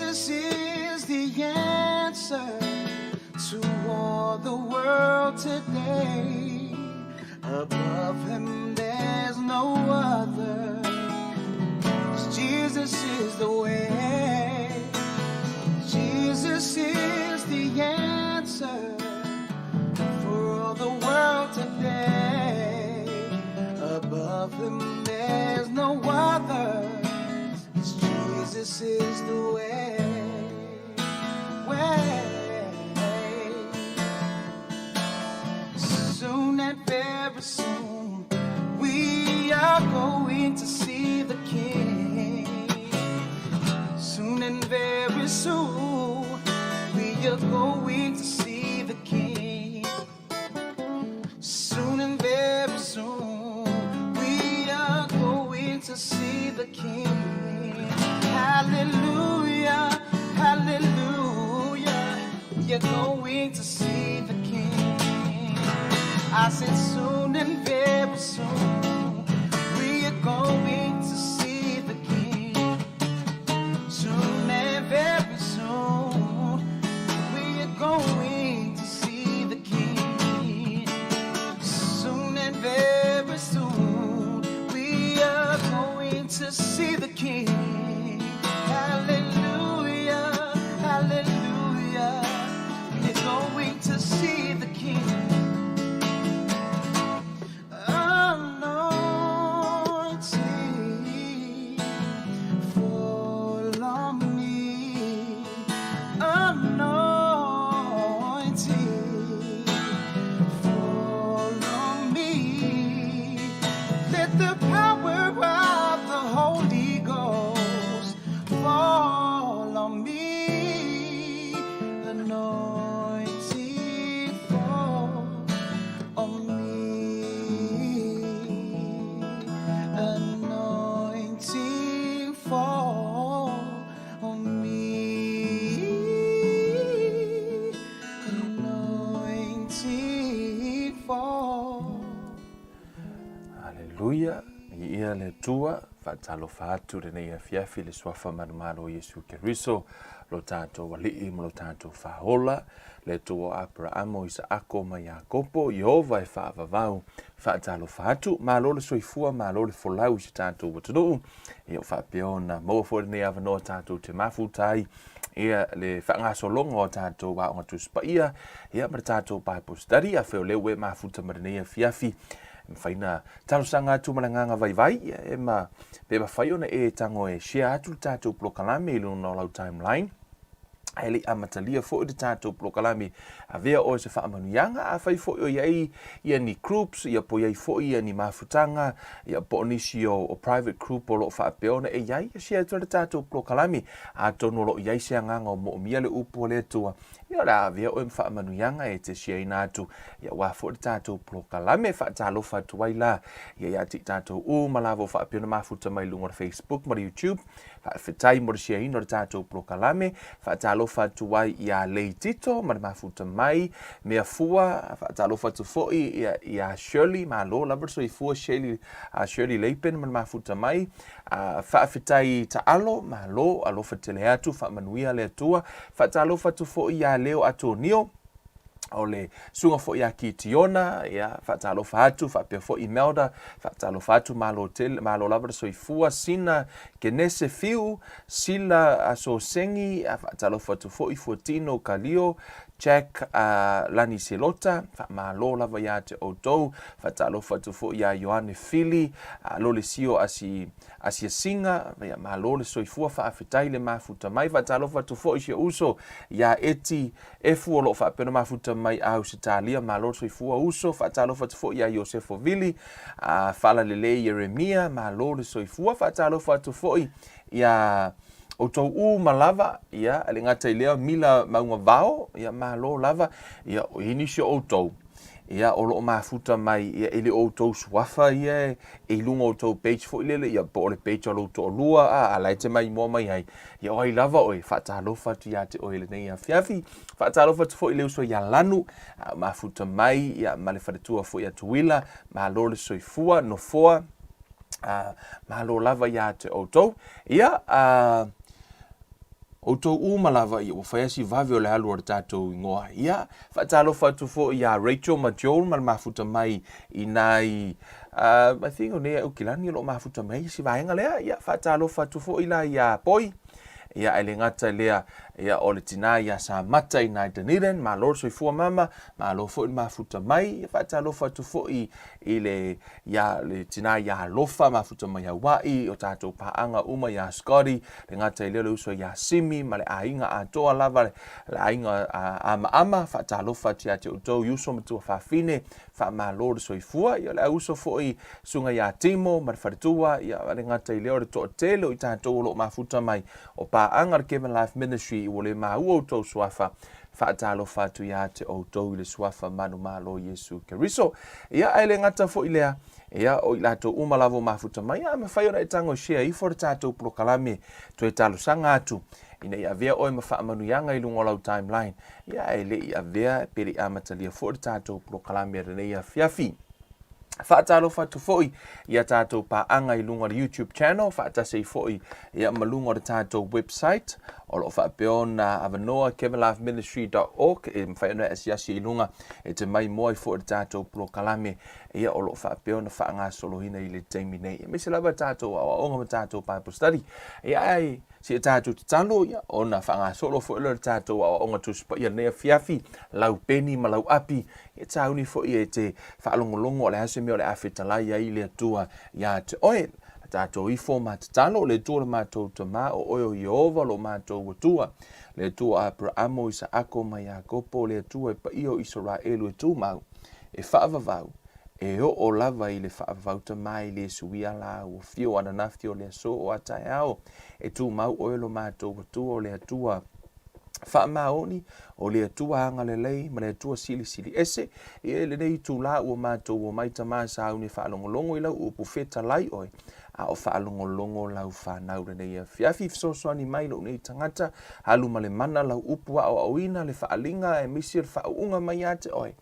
Jesus is the answer to all the world today. Above him, there's no other. 'Cause Jesus is the way. Jesus is the answer for all the world today. Above him, there's no other. 'Cause Jesus is the way. Way. Soon and very soon, we are going to see the King. Soon and very soon, we are going to see the King. Soon and very soon, we are going to see the King. Hallelujah, hallelujah. We are going to see the King. I said, soon and very soon, we are going to see the King. Soon and very soon, we are going to see the King. Soon and very soon, we are going to see the King. Hallelujah, hallelujah. We are going to see the King. Anointing, fall on me. Anointing, fall on me. Let the power of the Holy Ghost fall on me. Anointing, fall on me. Anointing, fall on me. Anointing, fall. Aleloia, Viia le Atua, faatalofa atu i lenei afiafi i le Suafa manumalo o Iesu Keriso, lo tatou Alii ma lo tatou Faaola, le Atua o Aperaamo, Isaako ma Iakopo, Ieova e faavavau, faatalofa atu, malo le soifua, malo le folau i si tatou atunuu, ia ua faapea ona maua foi lenei avanoa tatou te mafuta ai ia le faagasologa o tatou aoga Tusi Paia, ia ma le tatou Bible Study, afai o lea ua e mafuta ma lenei afiafi, e mafai ona talosaga atu ma le agaga vaivai, ia e ma, pe mafai ona e tago e share atu le tatou polokalame i luna o lau timeline, ae le i amatalia foi le tatou polokalame, avea oe se faamanuiaga, afai foi o i ai ia ni groups, ia po o i ai foi ia ni mafutaga, ia po o nisi o, o private group o lo o faapea ona e i ai, ia share atu le tatou polokalame, atonu o lo o i ai se agaga o moomia le upu a le Atua, ia o le a avea oe ma faamanuiaga e te share ina atu, ia aua foi le tatou polokalame, faatalofa atu ai la, ia ia te i tatou uma lava o faapea ona mafuta mai i luga o le Facebook ma le YouTube, Faafetai mo le share-ina o le tatou polokalame. Faatalofa atu ai iā Lei Tito ma le mafuta mai, Mea Fua, faatalofa atu foi iā Shirley, malo lava le soifua Shirley, Shirley Leipen ma le mafuta mai. Faafetai Taalo, malo, alofa tele atu, faamanuia le Atua. Faatalofa atu foi iā Leo Atonio, o le susuga foi ia Kitiona, ia, faatalofa atu, faapea foi Imelda, faatalofa atu, malo tele, malo lava le soifua, Sina, Kenese Fiu, Sila Sosegi, faatalofa atu foi, Fuatino Kalio, Jack uh, Lani Selota, faamalo lava ia te outou, faatalofa atu foi ia Ioane Fili, uh, Lolesio Asi, Asiasiga, ia, malo le soifua, faafetai le mafuta mai, faatalofa atu foi si ou uso ia Eti Efu o lo o faapea ona mafuta mai Ausetalia, malo le soifua uso, faatalofa atu foi ia Iosefo Vili, a Faalalelei Ieremia, malo le soifua, faatalofa atu foi ia outou uma lava, ia, e le gata i lea, Mila Maugavao, ia, malo lava, ia, o i ai nisi o outou, ia, o lo o mafuta mai, ia, e le o outou suafa ia e i luga o outou page foi lele, ia, po o le page a lou toalua, a, a la e te maimoa mai ai, ia, o ai lava oe, faatalofa atu ia te oe i lenei afiafi, faatalofa atu foi i le uso ia Lanu, a, mafuta mai, ia, ma le faletua foi ia Tuila, malo le soifua, nofoa, a, malo lava ia te outou, ia, a, Outou uma lava ia ua fai lava si vave o le alu o le tatou igoa. Ia, faatalofa atu foi ia Rachel ma Joel ma le mafuta mai i nai I think o nei Aukilani o lo o mafuta mai ai si vaega lea. Ia, faatalofa atu foi la ia Poi. Ia, ae le gata i lea, ia, o le tinā ia Samata i nai Dunedin, malo le soifua mama, malo foi le mafuta mai. Ia, faatalofa atu foi i le, ia, le tinā ia Alofa, mafuta mai Hawaii, o tatou paaga uma ia Scotty, le gata i lea o le uso ia Simi ma le aiga atoa lava, le aiga Amaama, faatalofa atu ia te outou i uso ma tuafafine, Faamalo le soifua, ia o le auuso foi susuga ia Timo ma le faletua, ia e le gata i lea o le toatele o i tatou o lo o mafuta mai o paaga le Kevin Life Ministry ua le maua outou suafa, faatalofa atu ia te outou i le suafa manumalo Iesu Keriso. Ia ae le gata foi i lea, ia o i latou uma lava o mafuta mai, a mafai ona e tago e share ifo le tatou polokalame toe talosaga atu ina ia avea oe ma faamanuiaga i luga o lau timeline, ia ae le i avea pe le i amatalia foi le tatou polokalame lenei afiafi. Faatalofa atu foi i a tatou paaga i luga o le YouTube channel, faatasi ai foi ia ma luga o le tatou website, o lo o faapea ona avanoa kevinloveministry.org e mafai ona e asiasi i luga e te maimoa ai foi i le tatou polokalame ia o lo o faapea ona faagasoloina i le taimi nei. Aemaise lava tatou aoaoga ma tatou Bible study. Ia ae Se i tatou tatalo ia ona faagasolo foi lea o le tatou aoaoga Tusi Paia lenei afiafi, lau peni ma lau api, ia tauni foi e te faalogologo o le a se mea o le a fetalai ai le Atua ia te oe. A tatou ifo ma tatalo, le Atua o le matou Tama, o oe o Ieova lo matou Atua, le Atua o Aperaamo, Isaako ma Iakopo, le Atua e paia o Isaraelu e tumau, e faavavau, E oo lava i le faavavauta mai le suia la ua fio ananafi o le aso o a taeao, e tumau oe lo matou Atua o le Atua faamaoni, o le Atua agalelei ma le Atua silisili ese. Ia i lenei itula ua matou omai tama sauni e faalogologo i lau upu fetalai oe, a o faalogologo lau fanau lenei afiafi. Fesoasoani mai lou nei tagata, alu ma le mana lau upu aoaoina le faaaliga aemaise le faauuga mai ia te oe.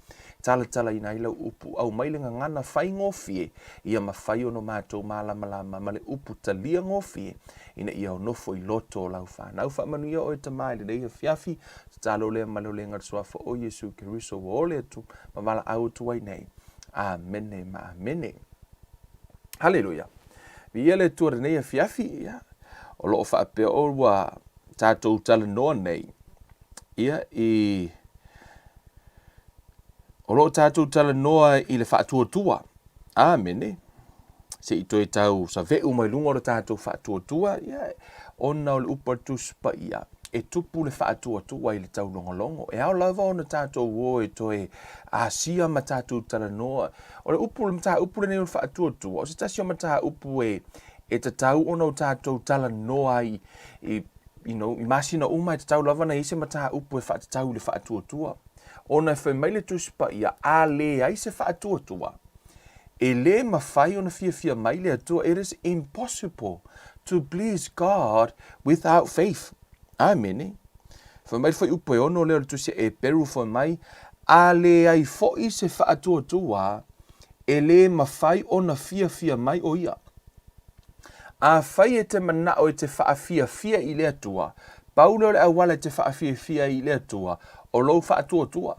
Talatalaina ai lau upu, aumai le gagana faigofie, ia mafai ona matou malamalama ma le upu talia gofie, ina ia nofo i loto o lau fanau. Faamanuia oe Tama i lenei afiafi, tatalo lea ma le olega le Suafa o Iesu Keriso ua ole atu ma valaau atu ai nei. Amene ma amene. Haleluia. Viia le Atua i lenei afiafi, ia, o lo o faapea o ua tatou talanoa nei, ia, i O lo o tatou talanoa i le faatuatua. Amene. Se i toe tau save'u mai luga o le tatou faatuatua, ia, ona o le upu a le Tusi Paia, e tupu le faatuatua i le taulogologo. E ao lava ona tatou o e toe asia ma tatou talanoa. O le upu, le mataupu lenei o le faatuatua, o se tasi o mataupu e, e tatau ona o tatou talanoa ai i, you know, i masina uma e tatau lava ona i ai se mataupu e faatatau i le faatuatua. Ona e fai mai le Tusi Paia, a leai se faatuatua, e lē mafai ona fiafia mai le Atua, it is impossible to please God without faith. Amene. Fai mai le fuaiupu e ono lea o le Tusi a Eperu, fai mai, a leai foi se faatuatua, e lē mafai ona fiafia mai o Ia. Afai e te manao e te faafiafia i le Atua, pau lea o le auala e te faafiafia ai i le Atua, o lou faatuatua.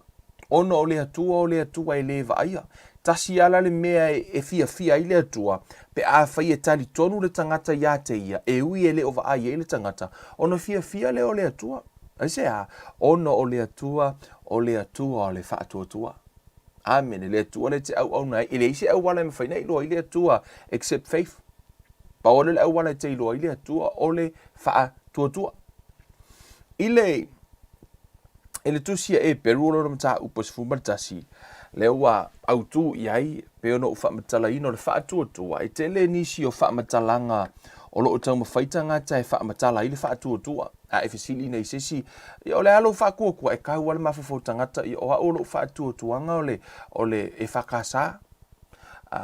Ona o le Atua o le Atua e le vaaia. Tasi lava la le mea e fiafia ai le Atua, pe afai e talitonu le tagata ia te ia, e ui e le o vaai ai le tagata, ona fiafia lea o le Atua. Aisea? Ona o le Atua o le Atua o le faatuatua. Amene. Le Atua lea e te auauna ai. E leai se auala e mafai ona iloa ai le Atua except faith. Pau lea o le auala e te iloa ai le Atua o le faatuatua. I le i le tusi a Eperu o lona mataupu e 11, lea ua autū i ai pei ona ou faamatalaina o le faatuatua, e tele nisi o faamatalaga o lo o taumafai tagata e faamatala ai le faatuatua. A e fesili nei i se isi, ia o le a lou faatuatua? E tau lava le mafaufau tagata, ia o au o lou faatuatuaga o le, o le EFKS.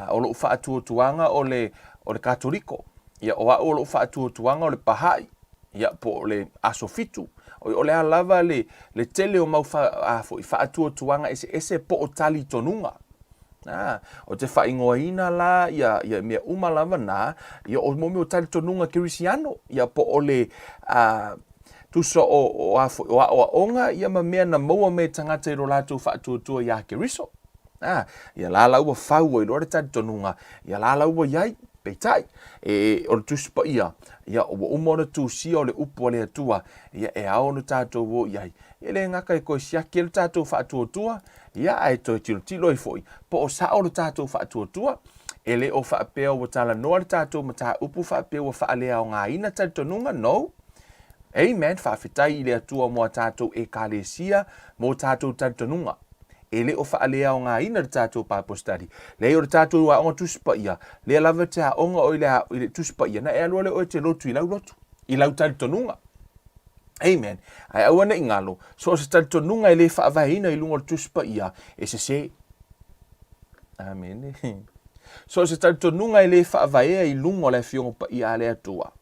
O lou faatuatuaga o le, o le Katoliko. Ia o au o lou faatuatuaga o le Baha'i. Ia po o le Aso Fitu. O le a lava le, le tele o mau fa, a, foi, faatuatuaga eseese po o talitonuga. A, o te faaigoaina la ia, ia mea uma lava na, ia o mo mea o talitonuga kerisiano, ia po o le, a, Tusa o, o, a foi, o aʻoaʻoga ia ma mea na maua mai e tagata i lo latou faatuatua iā Keriso. A, ia la la ua fau ai loa le talitonuga, ia la la ua i ai. Peitai, e, o le Tusi Paia, ia, ua uma ona tusia o le Upu a le Atua, ia, e ao ona tatou o i ai. E le gata e toe siaki ai lo tatou faatuatua, ia, ae toe tilotilo ai foi, po o sao lo tatou faatuatua. E le o faapea ua talanoa le tatou mataupu faapea ua faaleaogaina talitonuga, no. Amen, faafetai i le Atua mo a tatou Ekalesia, mo tatou talitonuga. E le o faaleaogaina le tatou Bible study. Leai, o le tatou aoga Tusi Paia, lea lava e te aoga oe i le, i le Tusi Paia, na e alu lea oe e te lotu i lau lotu, i lau talitonuga. Amen. Ae aua ne i galo, so o se talitonuga e le faavaeina i luga o le Tusi Paia, e sese. Amene. So o se talitonuga e le faavaea i luga o le Afioga Paia a le Atua.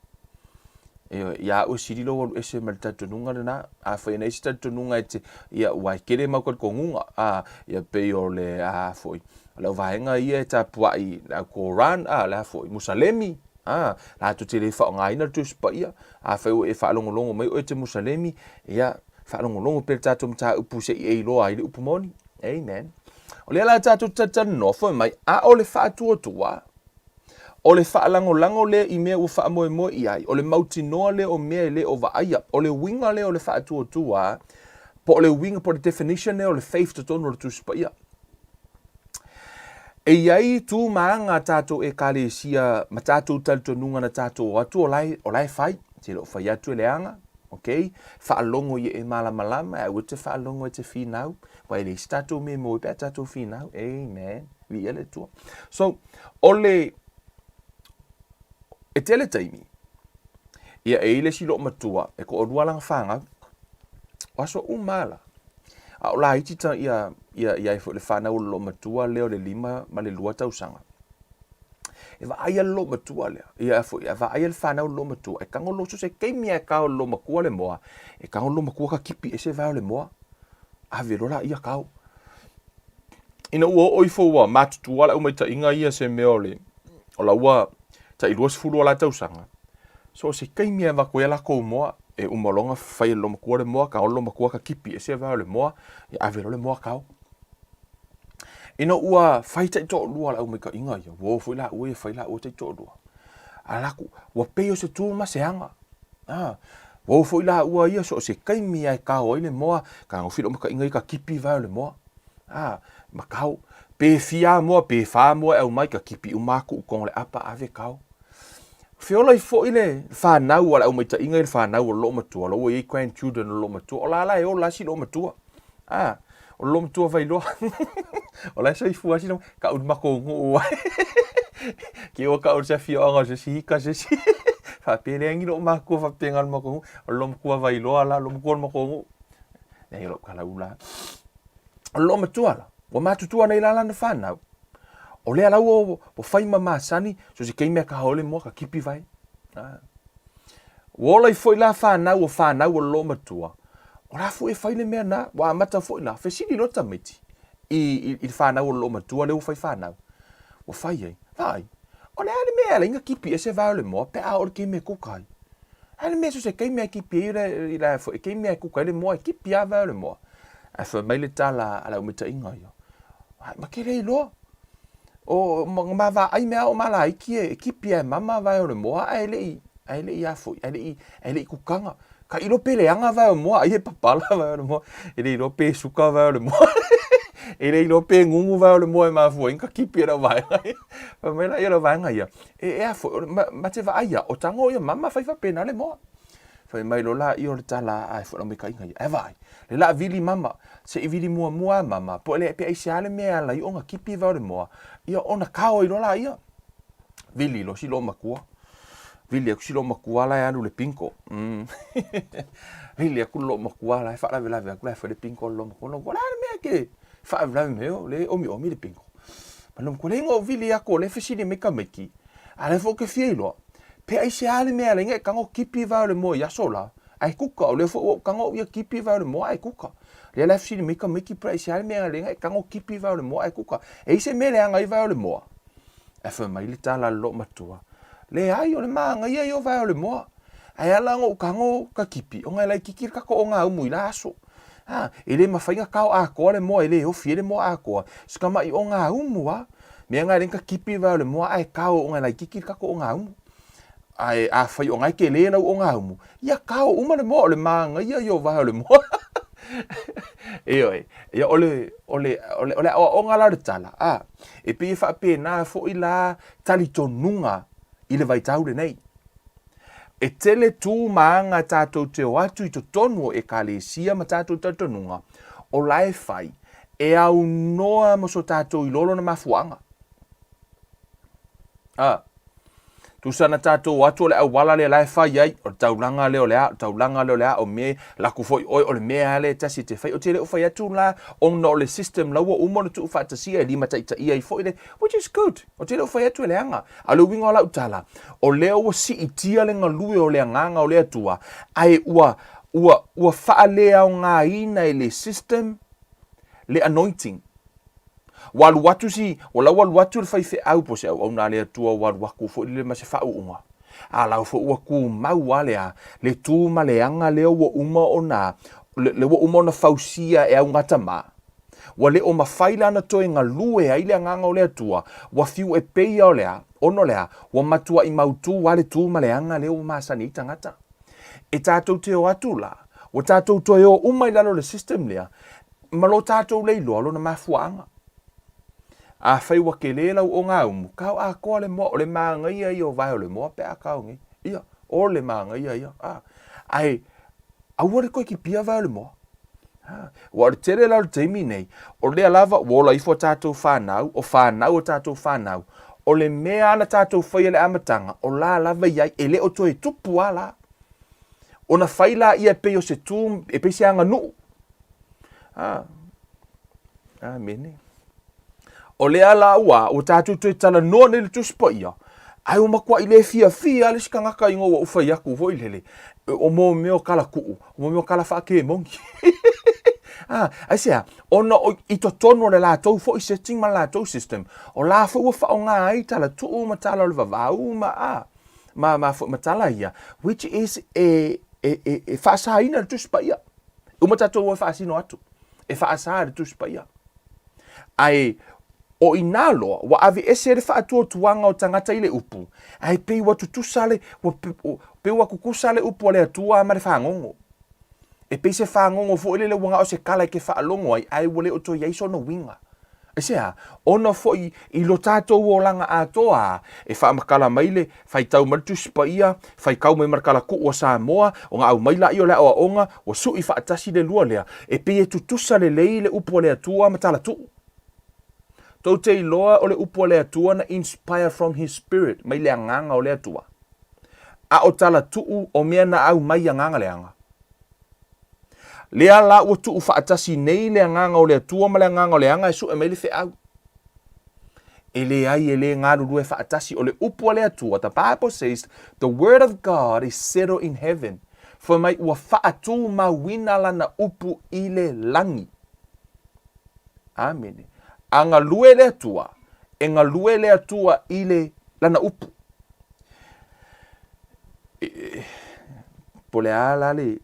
Ioe, ia au e sili lou alu ese mai le talitonuga lena. Afai ana i ai se talitonuga e te, ia, ua e tele mau talitonuga, a, ia pei o le, a foi, o le auvaega ia e tapuai le au Koran, a, le a foi, Musalemi, a, latou te le faaaogaina le Tusi Paia. Afai ua e faalogologo mai oe e te Musalemi, ia, faalogologo pea le tatou mataupu se i e iloa ai le upu moni. Amen. O lea la tatou te talatalanoa foi mai, a o le faatuatua, O le faalagolago lea i mea ua faamoemoe i ai, o le mautinoa lea o mea e le o vaaia. O le uiga lea o le faatuatua, po o le uiga, po o le definition lea o le faith totonu o le Tusi Paia. E i ai tu ma aga a tatou Ekalesia ma tatou talitonuga na tatou o atu o la e, o la e fai. Te le o fai atu e leaga, okay? Faalogo ia e malamalama, ae aua e te faalogo e te finau. Aua e leai se tatou mea e maua ai pe a tatou finau. Amen. Viia le Atua. So, o le, e tele taimi, ia e i ai le isi loomatua, e toalua lana fanau, o aso uma lava la, a o laiti ta, ia, ia, ia ai foi le fanau o le loomatua lea o le 5 ma le 2 tausaga. E vaaia le loomatua lea, ia foi, e vaaia le fanau o le loomatua, e tago loa so o se taimi lava e kao e le loomatua le moa, e tago le loomatua katipi ese vae o le moa, ave loa laia kao. Ina ua oo ifo ua matutua le aumaitaiga ia se mea o le o la ua tai 20 o la tausaga, so o se taimi e avatu ai a latou moa, e uma loa ona fai e le loomatua le moa, kao le loomatua katipi ese vae o le moa, ia ave loa le moa kao. Ina ua fai taitoalua le aumaitaiga ia, ua o foi laua ia fai laua taitoalua. A latou, ua pei o se tu ma se aga. A, ua o foi laua ia so o se taimi lava e kao ai le moa, kagofi le aumaitaiga ia katipi vae o le moa. A, makau, pe fia moa, pe fa moa e aumai, ka kipi uma atu i totonu o le apa, ave kao. Feola ai foi le fanau a le aumaitaiga i le fanau o le loomatua, o la ua i ai grandchildren o le loomatua, o la la e ola lava si loomatua. A, o le loomatua Vailoa, o la e soifua lava si loomatua, tau i le matou nuu ai. Ke ua tau i se afioaga o se isi hika se isi. Faapea e leai ni loomatua faapena o le matou nuu, o le loomatua Vailoa la, loomatua o le matou nuu. Leai o lou tala ula. O le loomatua la, ua matutua nei la lana fanau. O lea la ua, ua fai ma masani, so se taimi a ka hao le moa ka kipi vai. Ah. Ua ola ai foi la fanau o fanau o le loomatua, o la foi e fai le mea na, ua amata foi la, fesili loa tamaiti i, i, i le fanau o le loomatua lea ua fai fanau. Ua fai ai, vaai, o le a le mea e ala ai na kipi ese vae o le moa pe a oo i le taimi e kuka ai. A le mea so se taimi a kipi ai le, i la foi, taimi a kuka ai le moa, e kipi lava vae o le moa. Ae fai mai le tala a le aumaitaiga ia, Ai, ma ke le iloa. O, ma, ma vaai mea o malaiki e, e kipi ai mama vae o le moa, ae le i, ae le i a foi, ae le i, ae le i kukaga. Ka ilo pe leaga vae o moa, ai e papala vae o le moa. E le iloa pe suka vae o le moa. E le iloa pe gugu vae o le moa e mafua ai ka kipi e lau vaega ia. Fai mai laia o lau vaega ia, e, e a foi, ma, ma te vaai ia, o tago ia mama fai faapena le moa. Fai mai loa laia o le tala a e foi lau maikaʻiga ia, e vaai, le la vili mama, se i vili muamua a mama, po o le pe aisea le mea e ala ai ona kipi vae o le moa, ia ona kao ai loa laia. Vili loa si loomatua. Vili atu si loomatua la e alu i le bingo. Mm. Vili atu le loomatua la e faalavelave atu la e fai le bingo a le loomatua. Loomatua, o le a le mea e te faalavelave mai ai, le omiomi le bingo. Ma loomatua, leai na ou vili atu o lea e fesili mai tamaiti, a o lea foi ou te fia iloa, pe aisea le mea e ala ai ona e tago kipi vae o le moa i aso la, ae kuka, o lea foi ua ou tago au ia kipi vae o le moa ae kuka. Lea la e fesili mai tamaiti pe aisea le mea e ala ai ona e tago kipi vae o le moa ae kuka. E i ai se mea e leaga ai vae o le moa? Ae fai mai le tala a le loomatua, Leai, o le māgaia ia o vae o le moa. Ae ala ona ou tago ka kipi, ona e laitiiti le tatou ogaumu i la aso. A, e le mafai ona kao atoa le moa, e le ofi ai le moa atoa, si tamai ogaumu lava. Mea na e ala ai ona kipi vae o le moa ae kao ona e laitiiti le tatou ogaumu. Ae afai o na e tele lau ogaumu, ia kao uma le moa, o le manaia ia o vae o le moa. Ioe, ia o le, o le, o le, o le aoaoga la o le tala, a, e pei e faapena foi la talitonuga i le vaitau lenei. E tele tu ma aga tatou te o atu i totonu o Ekalesia ma tatou talitonuga o la e fai e aunoa ma so tatou iloa lona mafuaaga. A, tusa na tatou o atu o le auala lea la e fai ai, o le taulaga lea o le a, o le taulaga lea o le a, o mea, laku foi oe o le mea lea e tasi e te fai. Ou te le o fai atu la ona o le system la ua uma ona tuufaatasia e limataitaia ai foi le, which is good. Ou te le o fai atu e leaga. A o le uiga o lau tala, o lea ua siitia le galue o le Agaga o le Atua, ae ua, ua, ua faaleaogaina e le system le anointing. Ua alu atu si, ua la ua alu atu le faifeau po o se auauna a le Atua ua alu atu foi lele ma se faauuga. A la foi ua tumau lava le a, le tu ma le aga lea ua uma ona, le ua uma ona fausia e augatama. Ua le o mafai la ona toe galue ai le Agaga o le Atua, ua fiu e pei o le a, ona o le a, ua matuai mautū lava le tu ma le aga lea ua masani ai tagata. E tatou te o atu la, ua tatou toe o uma i lalo o le system lea, ma lo tatou le iloa lona mafuaaga. Afai ua tele lau ogaumu, kao atoa le moa, o le manaia ia o vae o le moa pe a kao nei. Ia, o le manaia ia. A, ae aua le toe kipia vae o le moa. Ha, ua o le tele la o le taimi nei, o lea lava ua ola ifo a tatou fanau, o fanau a tatou fanau, o le mea na tatou faia i le amataga, o la lava i ai, e le o toe tupu lava la. Ona fai la ia e pei o se tu, e pei se aganuu. Ha, amene. O lea la ua, ua tatou toe talanoa nei i le Tusi Paia, ae ua matuai le fiafia lava le isi tagata ina ua ou fai atu foi lele, o mo mea o tala tuu, o mo mea o tala faakemoni. Ah, aisea? Ona o, i totonu o le latou foi setting ma le latou system, o la foi ua faaaoga ai tala tuu ma tala o le vavau ma, ah, ma, ma, ma tala ia, which is e, e, e, e faasaina le Tusi Paia. Uma tatou o e faasino atu, e faasa le Tusi Paia. Ae o inā loa, ua aveese le faatuatuaga o tagata i le upu, ae pei ua tutusa le, ua pei ua tutusa le upu a le Atua ma le fagogo. E pei se fagogo foi lele ua na o se tala e te faalogo ai, ae ua le o toe i ai sona uiga. Aisea? Ona foi i lo tatou olaga atoa, e faamatala mai le faitau mai le Tusi Paia, faitau mai ma le Talatuu a Samoa, ona aumai laia o le aoaoga, ua sui faatasi le lua lea, e pei e tutusa lelei le upu a le Atua ma Talatuu. Tou te iloa o le upu a le Atua na inspire from His Spirit, mai le Agaga o le Atua. A o Talatuu o mea na aumai i agaga leaga. Lea la ua tuu faatasi nei le Agaga o le Atua ma le agaga o le aga e sue mai le feau. E leai, e le galulue faatasi, o le upu a le Atua, the Bible says, the word of God is settled in heaven. Fai mai ua faatumauina lana upu i le lagi. Amene. A galue le Atua, e galue le Atua i le lana upu. Po o le a la le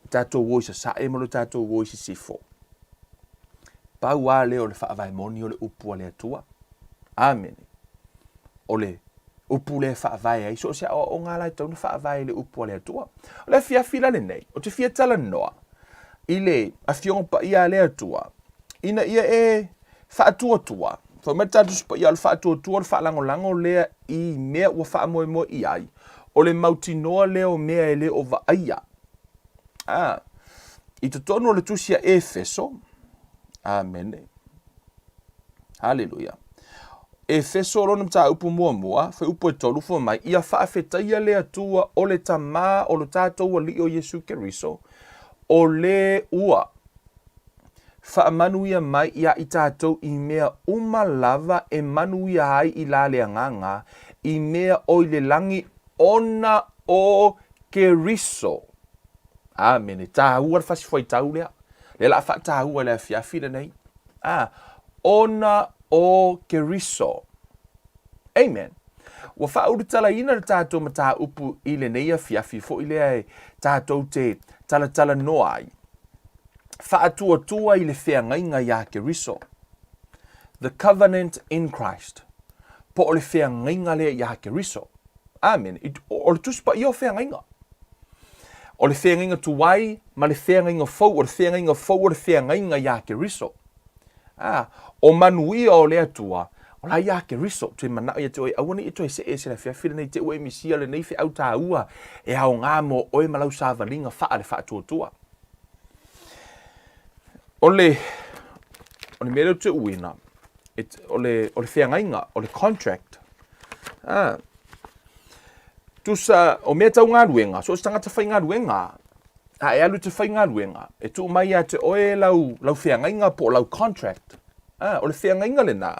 tatou o i sasae ma lo tatou o i sisifo. Pau lava lea o le faavae moni o le upu a le Atua. Amene. O le upu lea e faavae ai, so o se aoaoga la e tatau ona faavae i le upu a le Atua. O le afiafi la lenei, ou te fia talanoa i le Afioga Paia a le Atua, ina ia e faatuatua. Fai mai le tatou Tusi Paia, o le faatuatua o le faalagolago lea i mea ua faamoemoe i ai, o le mautinoa lea o mea e le o vaaia. A, i totonu o le tusi a Efeso, amene, haleluia. Efeso lona mataupu muamua, fuaiupu e tolu, fai mai, ia faafetaia le Atua o le Tamā o lo tatou Alii o Iesu Keriso, o le ua Faamanuia mai iā i tatou i mea uma lava e manuia ai i la le Agaga, i mea o i le lagi ona o Keriso. Amene. Tāua le fasi fuaitau lea. Lea la a faataua i le afiafi lenei. A, ona o Keriso. Amen. Ua faaulutalaina le tatou mataupu i lenei afiafi foi lea e tatou te talatalanoa ai, faatuatua i le feagaiga iā Keriso, the covenant in Christ, po o le feagaiga lea iā Keriso. Amene. O le Tusi Paia o feagaiga. O le feagaiga tuai ma le feagaiga fou, o le feagaiga fou o le feagaiga iā Keriso. Ā, o manuia o le Atua, o la iā Keriso, toe manao ia te oe, aua ne i e toe see ese le afiafi lenei te ua e misia lenei feau tāua e aoga mo oe ma lau savaliga faa le faatuatua. O le, o le mea lea ou te uina, o le, o le feagaiga, o le contract. Ā, tusa, o mea tau galuega, so o se tagata faigaluega, A e alu i te faigaluega, e tuu mai ia te oe lau, lau feagaiga po o lau contract. A, o le feagaiga lena,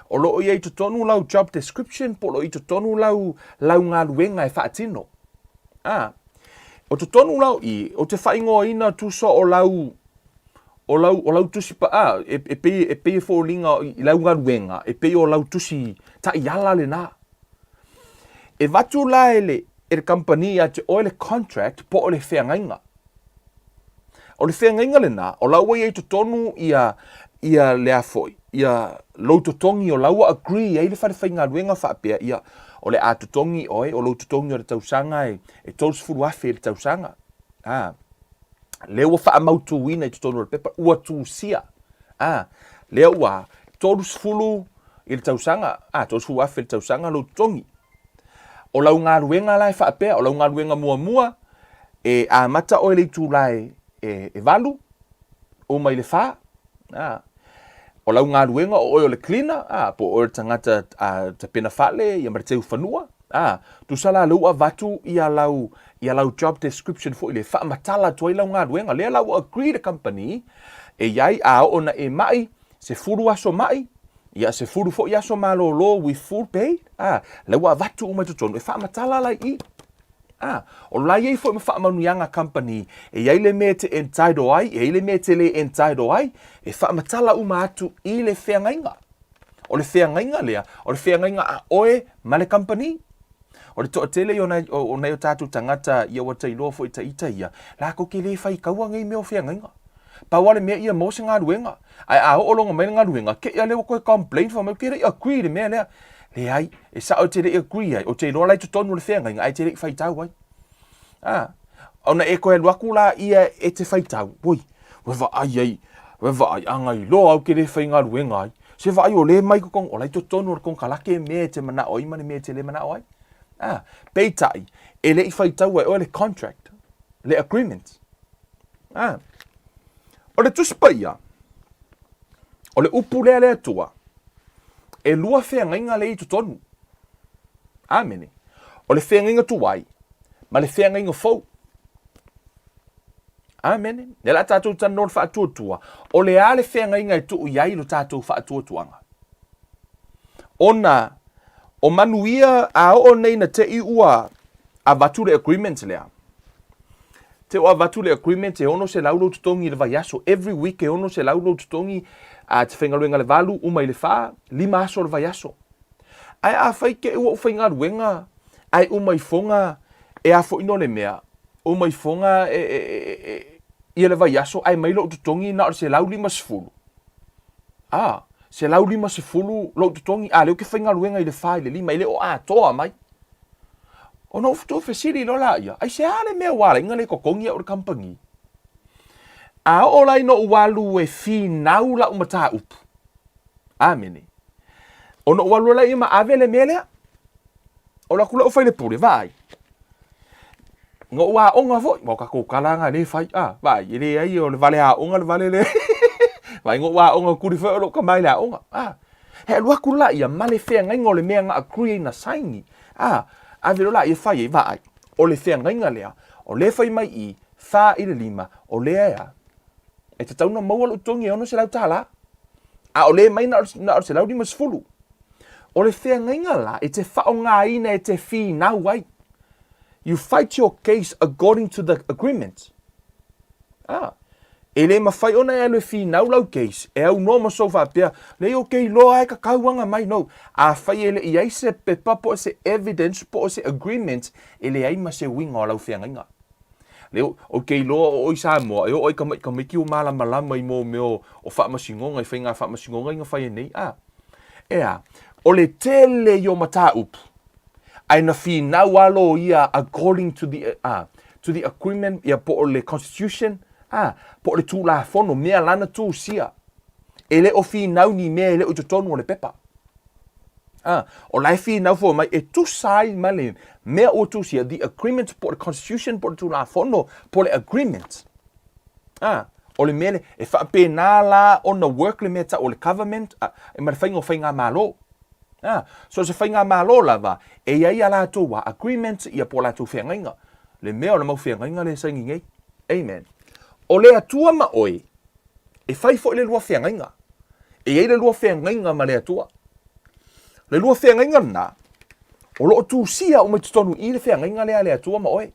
o lo o i ai i totonu lau job description po o lo o i totonu lau, lau galuega e faatino. A, o totonu la o i, ou te faaigoaina tusa o lau, o lau, o lau tusi pa, a, e, e pei, e pei e foliga i lau galuega, e pei o lau tusi taiala lena. E avatu la e le, e le kamupani ia te oe le contract po o le feagaiga. O le feagaiga lena, o la ua i ai totonu ia, ia le a foi, ia lou totogi o la ua agree ai le fale faigaluega faapea, ia, o le a totogi oe, o lou totogi o le tausaga e, e 30,000 i le tausaga. A, lea ua faamautuina i totonu o le pepa, ua tusia. A, lea ua 30 i le tausaga, a, 30,000 i le tausaga lou totogi. O lau galuega la e faapea, o lau galuega muamua, e amata oe i le itula e, e, e 8, uma i le 4, a. O lau galuega o oe o le cleaner, a, po o oe o le tagata a, tapena fale ia ma le teu fanua, a. Tusa la lea ua avatu ia lau, ia lau job description foi lea e faamatala atu ai lau galuega. Lea la ua agree le company e i ai a oo ina e mai, 10 aso mai, ia 10 foi aso malolo with full pay, a, lea ua avatu uma i totonu, e faamatala la i i. A, o la i ai foi ma faamanuiaga company, e i ai le mea e te entitle ai, e i ai le mea e te le entitle ai, e faamatala uma atu i le feagaiga. O le feagaiga lea, o le feagaiga a oe ma le company. O le toatele o nai o, nai o tatou tagata ia ua tailoa foi ta ita ia, latou te le fai taua nei mea o feagaiga. Pau lava le mea ia maua se galuega. Ae a oo loa mai le galuega, te i lea ua toe complain fai mai ou te le i agree i le mea lea. Leai, e sao e te le i agree ai, ou te iloa la i totonu o le feagaiga ae e te le i faitau ai. A, ona e toe alu atu la ia e te faitau, oi, ua vaai ai, ua vaai, a na iloa au ke le faigaluega ai. Se vaai o le mai totonu, o la i totonu o le konekarate mea e te manao ai ma le mea e te le manao ai. A, peitai, e le i faitaua e oe le contract, le agreement. A, o le Tusi Paia, o le upu lea le Atua, e lua feagaiga lea i totonu. Amene. O le feagaiga tuai ma le feagaiga fou. Amene. Lea la tatou talanoa le faatuatua, o le a le feagaiga e tuu i ai lo tatou faatuatuaga? Ona o manuia a oo nei na te i ua avatu le agreement lea. Te ua avatu le agreement e 600 lou totogi i le vaiaso. Every week e 600 lou totogi a te faigaluega le 8 uma i le 4, 5 aso o le vaiaso. Ae afai te i ua ou faigaluega ae uma ifoga e a foi no le mea, uma ifoga e, e, e, e, ia le vaiaso ae mai lou totogi na o le 150. A, 150 lou totogi, a lea ou te faigaluega i le 4 i le 5, e le o atoa mai. Ona ou toe fesili loa laia, aisea le mea ua ala ai ona le totogi au e le kamupani? A oo la ina ou alu e finau lau mataupu, Amene. Ona ou alu loa lea ma ave le mea lea. O alu atu lea fai le pule, vaai. Na ou aoga foi, ma o tatou tala na le fai, a, vaai, e leai o le vale aoga le vale lea. Vaai, na ou aoga tuli foi o lou tama i le aoga, a. He alu atu la ia ma le feagaiga o le mea na agree ai na saini, a, ave loa la ia fai ai, vaai, o le feagaiga lea, o lea e fai mai i, 4 i le 5, o lea e a, e tatau ona maua lou totogi e $600. A o lea e mai na o le 150. O le feagaiga la, e te faaaogaina e te finau ai. You fight your case according to the agreement. Ah. E le mafai ona e alu e finau lau case e aunoa ma sou faapea, leai ou te iloa e tatau mai no. Afai e le i ai se pepa po o se evidence po o se agreement, e leai ma se uiga o lau feagaiga. Lea ou te iloa o oe i Samoa, e oo ai tamaiti tamaiti ua malamalama i mo mea o faamasinoga, i faiga faamasinoga ia na fai ai nei. A, e a, o le tele ia o mataupu, ae na finau lava loia according to the, a, to the agreement, ia po o le constitution, a, po o le Tulafono, mea lana tusia. E le o finau ni mea e le o i totonu o le pepa. A, o la e finau fua mai e tusa ai ma le mea ua tusia, the agreement po o le constitution po o le Tulafono po o le agreement. A, o le mea lea, e faapena la ona work le mea tau o le government a, e ma le faiga o faigamalo. A, so se faigamalo lava, e i ai a latou a agreement ia po o latou feagaiga. Le mea o le mau feagaiga lea e saini nei. Amen. O le Atua ma oe, E fai foi le lua feagaiga. E i ai le lua feagaiga ma le Atua. Le lua feagaiga lena, o lo o tusia uma i totonu i le feagaiga lea a le Atua ma oe.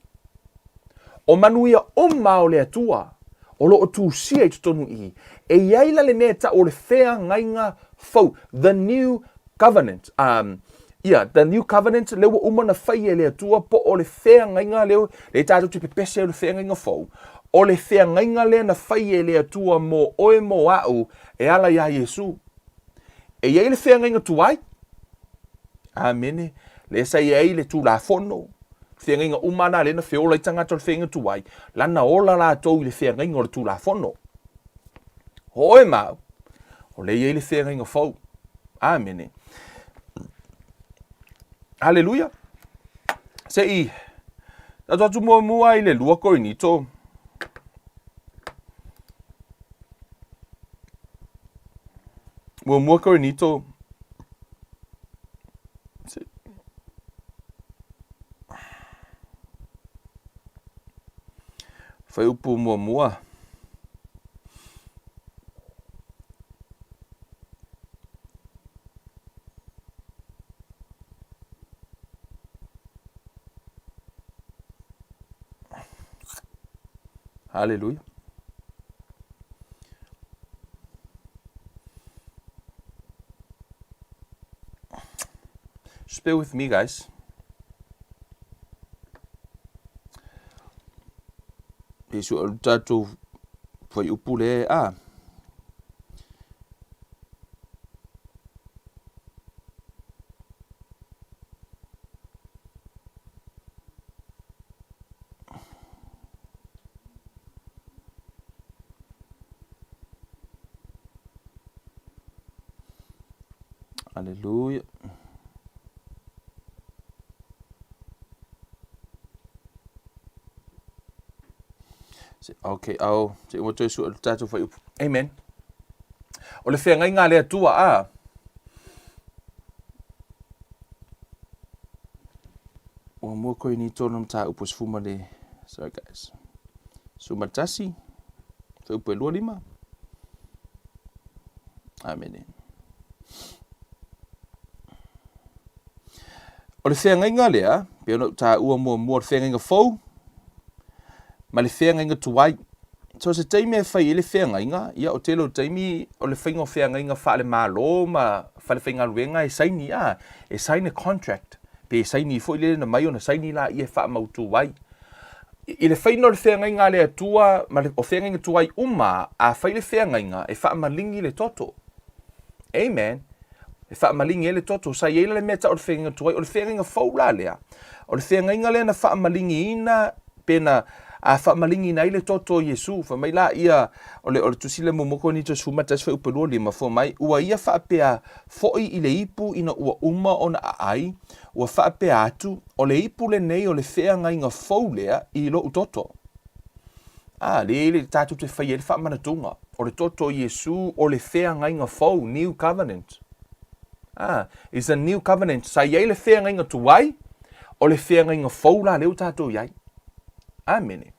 O manuia uma o le Atua, o lo o tusia i totonu i. E i ai la le mea e tau o le feagaiga fou, the new covenant. Um, ia, the new covenant, lea ua uma ona fai e le Atua, po o le feagaiga lea, lea tatou te pepese o le feagaiga fou, o le feagaiga lea na fai e le Atua mo oe mo a'u e ala iā Iesu. E i ai le feagaiga tuai, amene, lea sa i ai le Tulafono, feagaiga uma lena lea na feola ai tagata o le feagaiga tuai, lana ola latou i le feagaiga o le Tulafono. O oe ma au, o lea e i ai le feagaiga fou. Amene. Haleluia. Se i tatou atu muamua i le 2 Korinito. Muamua Korinito. Se Fuaiupu muamua. Haleluia. Just bear with me, guys. E sua o tatou fuaiupu le a. Aleluia. Okay, au, se ua toe sua tatou fuaiupu. Amen. O le feagaiga a le Atua, a. Ua mua koe ni tōna mataupu e sefuma le... Sorry guys. Suma tasi, fuaiupu e 25. Amene. O le feagaiga lea, pei ona ou taua muamua, o le feagaiga fou ma le feagaiga tuai. So se taimi e fai ai le feagaiga, ia o tele o taimi o le faiga o feagaiga faale-Malo ma falefaigaluega e saini, a, e sign a contract, pe saini foi lele na mai ona saini laia e faamautu ai. I le faiga o le feagaiga a le Atua ma le, o feagaiga tuai uma, a fai le feagaiga, e faamaligi le toto. Amen. E faamaligi ai le toto. Sa i ai la le mea tau o le feagaiga tuai, o le feagaiga fou la lea. O le feagaiga lea na faamaligiina pe na a faamaligiina ai le toto o Iesu. Fai mai la ia, o le, o le tusi lea muamua Korinito 11 fuaiupu 25, fai mai, ua ia faapea foi i le ipu ina ua uma ona aai, ua faapea atu, o le ipu lenei o le feagaiga fou lea i lou toto. A, lea le tatou te fai ai le faamanatuga, o le toto o Iesu o le feagaiga fou, new covenant. A, is a new covenant. Sa i ai le feagaiga tuai, o le feagaiga fou la lea ua tatou i ai. Amene.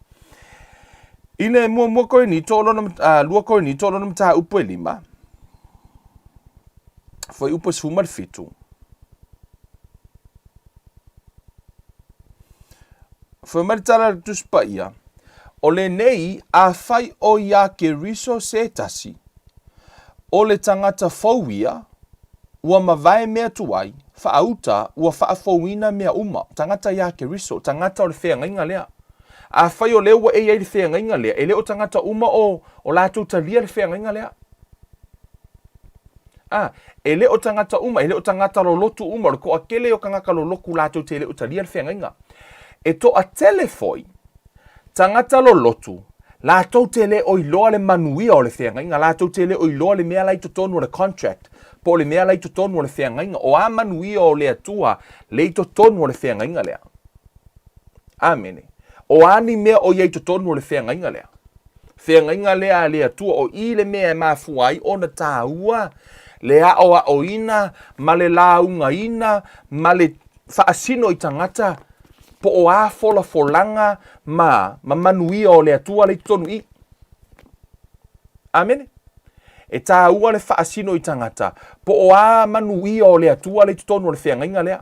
I le muamua Korinito, o lona, uh, lua Korinito, o lona mataupu e lima, fuaiupu e 17, Fai mai le tala a le Tusi Paia, O lenei, afai o iā Keriso se tasi, o le tagata fou ia, ua mavae mea tuai, faauta, ua faafouina mea uma. Tagata iā Keriso, tagata o le feagaiga lea. Afai o lea ua e i ai i le feagaiga lea, e le o tagata uma o, o latou talia le feagaiga lea. A, e le o tagata uma, e le o tagata lolotu uma, o le toatele o tagata lolotu latou te le o talia le feagaiga. E toatele foi tagata lolotu latou te le o iloa le manuia o le feagaiga, latou te le o iloa le mea la i totonu o le contract, po o le mea la i totonu o le feagaiga, o a manuia o le Atua le i totonu o le feagaiga lea. Amene. O a ni mea o i ai i totonu o le feagaiga lea? Feagaiga lea a le Atua, o i le mea e mafua ai ona tāua le aʻoaʻoina ma le laugaina ma le faasino i tagata po o a folafolaga ma, ma manuia o le Atua la i totonu i. Amene. E tāua le faasino i tagata po o a manuia o le Atua la i totonu o le feagaiga lea.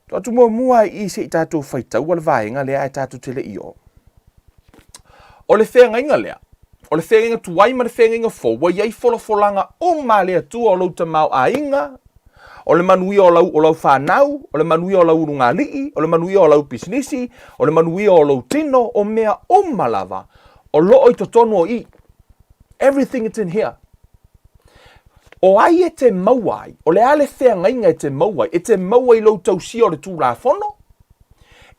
Tuu atu muamua i se i tatou faitaua le vaega lea ae tatou te le i oo. O le feagaiga lea, o le feagaiga tuai ma le feagaiga fou, ua i ai folafolaga uma a le Atua o lou tamaoaiga, o le manuia o lau, o lau fanau, o le manuia o lau ulugalii, o le manuia o lau pisinisi, o le manuia o lou tino, o mea uma lava o loo i totonu o i. Everything it's in here. O ai e te maua ai? O le a le feagaiga e te maua ai? E te maua i lou tausia o le Tulafono?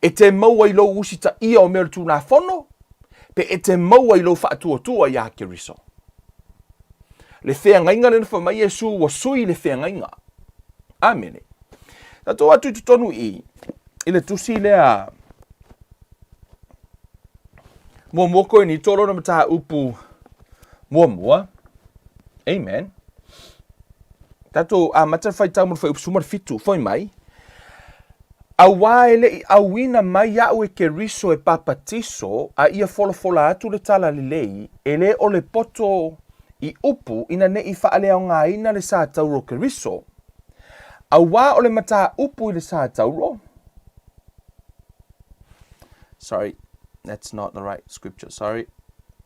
E te maua i lou usitaia o mea o le Tulafono? Pe e te maua i lou faatuatua iā Keriso? Le feagaiga lea na fai mai Iesu ua sui le feagaiga. Amene. Tatou atu i totonu i i le tusi lea muamua Korinito lona mataupu muamua. Amen. Tatou amata le faitau mo le fuaiupu 17, foi mai. Auā e le i auina mai aʻu e Keriso e papatiso, a ia folafola atu le tala lelei, e le o le poto i upu ina ne i faaleaogaina le sa tauro Keriso. Auā o le mataupu i le sa tauro, Sorry, that's not the right scripture, sorry.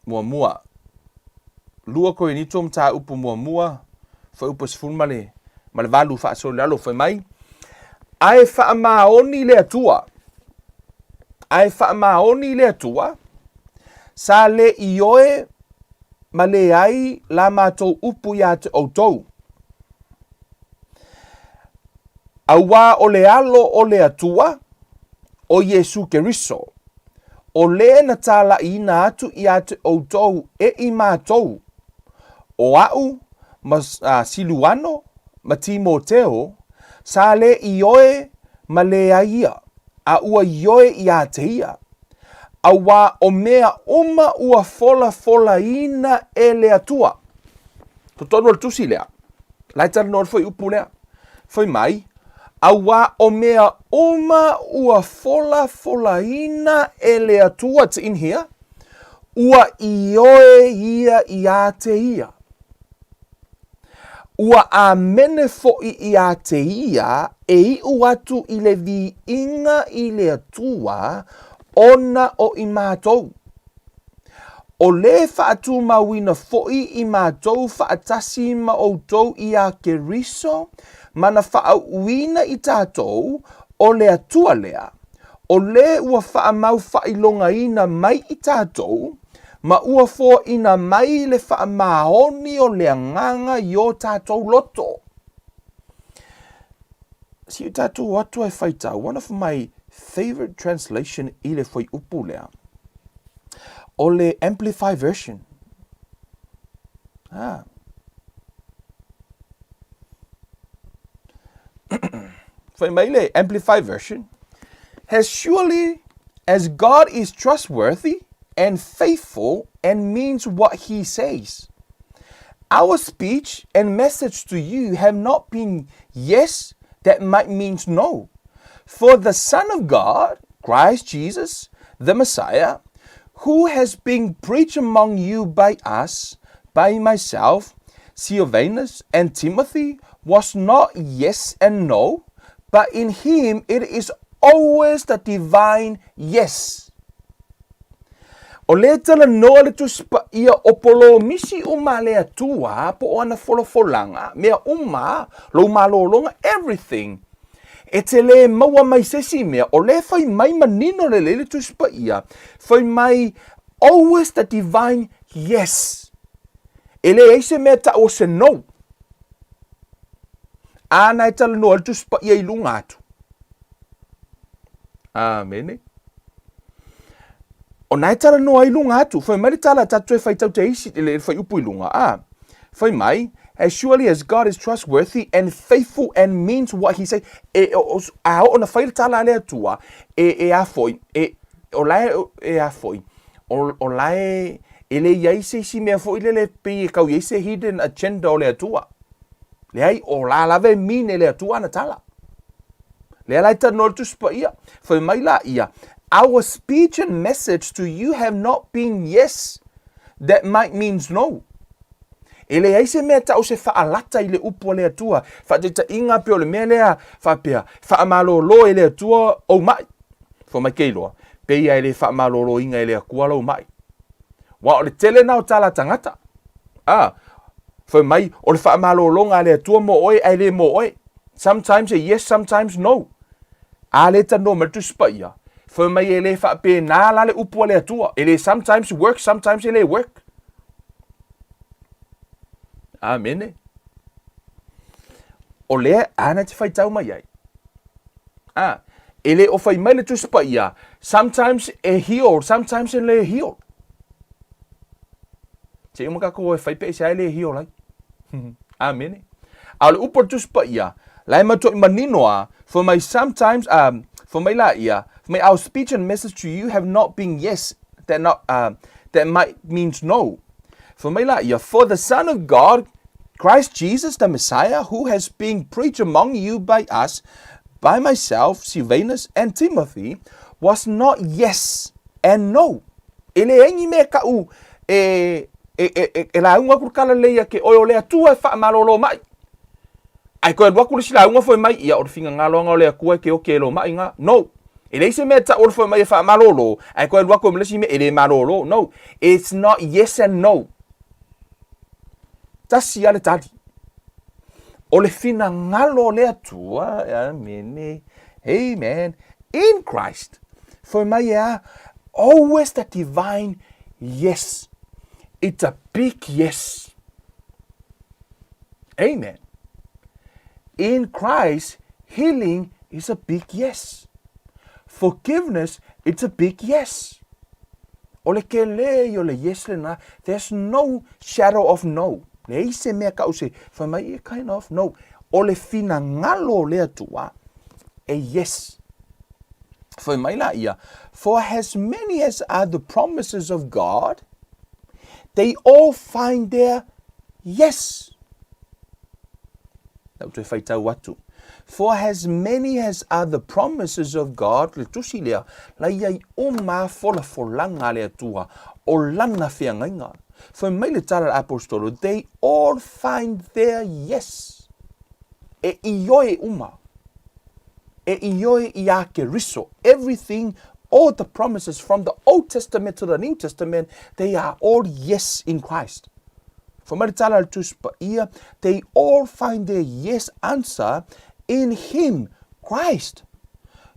Muamua, 2 Korinito mataupu muamua, fuaiupu 18 faasolo i lalo, fai mai, Ae faamaoni le Atua, ae faamaoni le Atua, sa le ioe ma leai la matou upu iā te outou. Auā o le Alo o le Atua, o Iesu Keriso, o le na tālaʻiina atu iā te ʻoutou e i mātou, ʻo aʻu ma Siluano ma Timoteo, sa le ioe ma leai ia, a ua ioe iā te ia. Auā o mea uma ua folafolaina e le Atua. Totonu o le tusi lea, la e talanoa le fuaiupu lea. Fai mai, Auā o mea uma ua folafolaina e le Atua, it's in here, ua ioe ia iā te ia. Ua āmene foʻi iā te ia e iʻu atu i le viiga i le Atua ona o i mātou. O le faatumauina foʻi i matou faatasi ma outou iā Keriso ma na faauuina i tatou, o le Atua lea, o le ua faamau faailogaina mai i tatou, ma ua foaina mai le faamaoni o le Agaga i o tatou loto. Se i tatou o atu e faitau, one of my favourite translation i le fuaiupu lea. O le Amplify Version. Ah. Fai mai le Amplify Version. As surely as God is trustworthy and faithful and means what he says. Our speech and message to you have not been yes that might means no. For the Son of God, Christ Jesus, the Messiah, who has been preached among you by us, by myself, Silvanus, and Timothy, was not yes and no, but in him it is always the divine yes. O lea e talanoa le Tusi Paia o polomisi uma a le Atua po o ana folafolaga, mea uma, lou malologa, everything. E te le maua mai se isi mea, o lea e fai mai manino lelei le Tusi Paia, fai mai, always the divine yes. E leai se mea tau o se no. Āna e talanoa le Tusi Paia i luga atu. Amene. O na e talanoa i luga atu, fai mai le tala tatou e faitau te isi, le fuaiupu i luga, a. Fai mai, as surely as God is trustworthy and faithful and means what he say, e, o, o, a oo na fai le tala a le Atua, e, e a foi, e, o la e, e a foi, o, o la e, e le i ai se isi mea foi lele pei e kau i ai se hidden agenda o le Atua. Leai, o la lava e mean e le Atua ana tala. Lea la e talanoa le Tusi Paia, fai mai la ia, Our speech and message to you have not been yes, that might means no. E leai se mea tau se faalata i le upu a le Atua, faataitaiga pei o le mea lea faapea, faamalolo e le Atua ou mai. Fai mai ke iloa, pei a e le faamaloloina e le Atua lou mai. Wa o le tele na o tala tagata. A, fai mai, o le faamalologa a le Atua mo oe ae le mo oe. Sometimes e yes, sometimes no. A le talanoa mai le Tusi Paia, fai mai e le faapena la le upu a le Atua. E le sometimes work, sometimes e le work. Amene. O lea ana te faitau mai ai. A, e le o fai mai le Tusi Paia, sometimes e heal, sometimes e le heal. Se i uma kākou e fai pe aisea e le heal ai. Amene. A o le upu a le Tusi Paia, la e matuai manino a, fai mai sometimes, um, fai mai la ia, fai mai our speech and message to you have not been yes, that, not, that might means no. Fai mai la ia, for the Son of God, Christ Jesus the Messiah, who has been preached among you by us, by myself, Silvanus, and Timothy, was not yes and no. E leai ni mea kaʻu e, e, e, e, e lauga aku le kala lelei ia ke oe o le Atua e faamalolo mai. Ae koe alu aku le isi lauga foi mai, ia o le finagaloga o le Atua e ke oke e lo mai nga. No. E leai se mea tau o le foi mai e faamalolo, ae koe alu aku ma le isi mea e le malolo. No. It's not yes and no. Tasi a le tali. O le finagalo o le Atua, amene, amen, in Christ. Foi mai e a, always the divine yes. It's a big yes. Amen. In Christ, healing is a big yes. Forgiveness, it's a big yes. O le kele i o le yes lena, there's no shadow of no. Leai se mea kau se, fai mai e kind of no. O le finagalo o le Atua, e yes. Fai mai la ia, for as many as are the promises of God, they all find their yes. Lau toe faitau atu. For as many as are the promises of God, le tusi lea, la ia i uma folafolaga a le Atua, o lana feagaiga. Fai mai le tala a le Aposetolo, they all find their yes. E ioe uma. E ioe iā Keriso. Everything, all the promises from the Old Testament to the New Testament, they are all yes in Christ. Fai mai le tala a le Tusi Paia, they all find their yes answer in Him, Christ.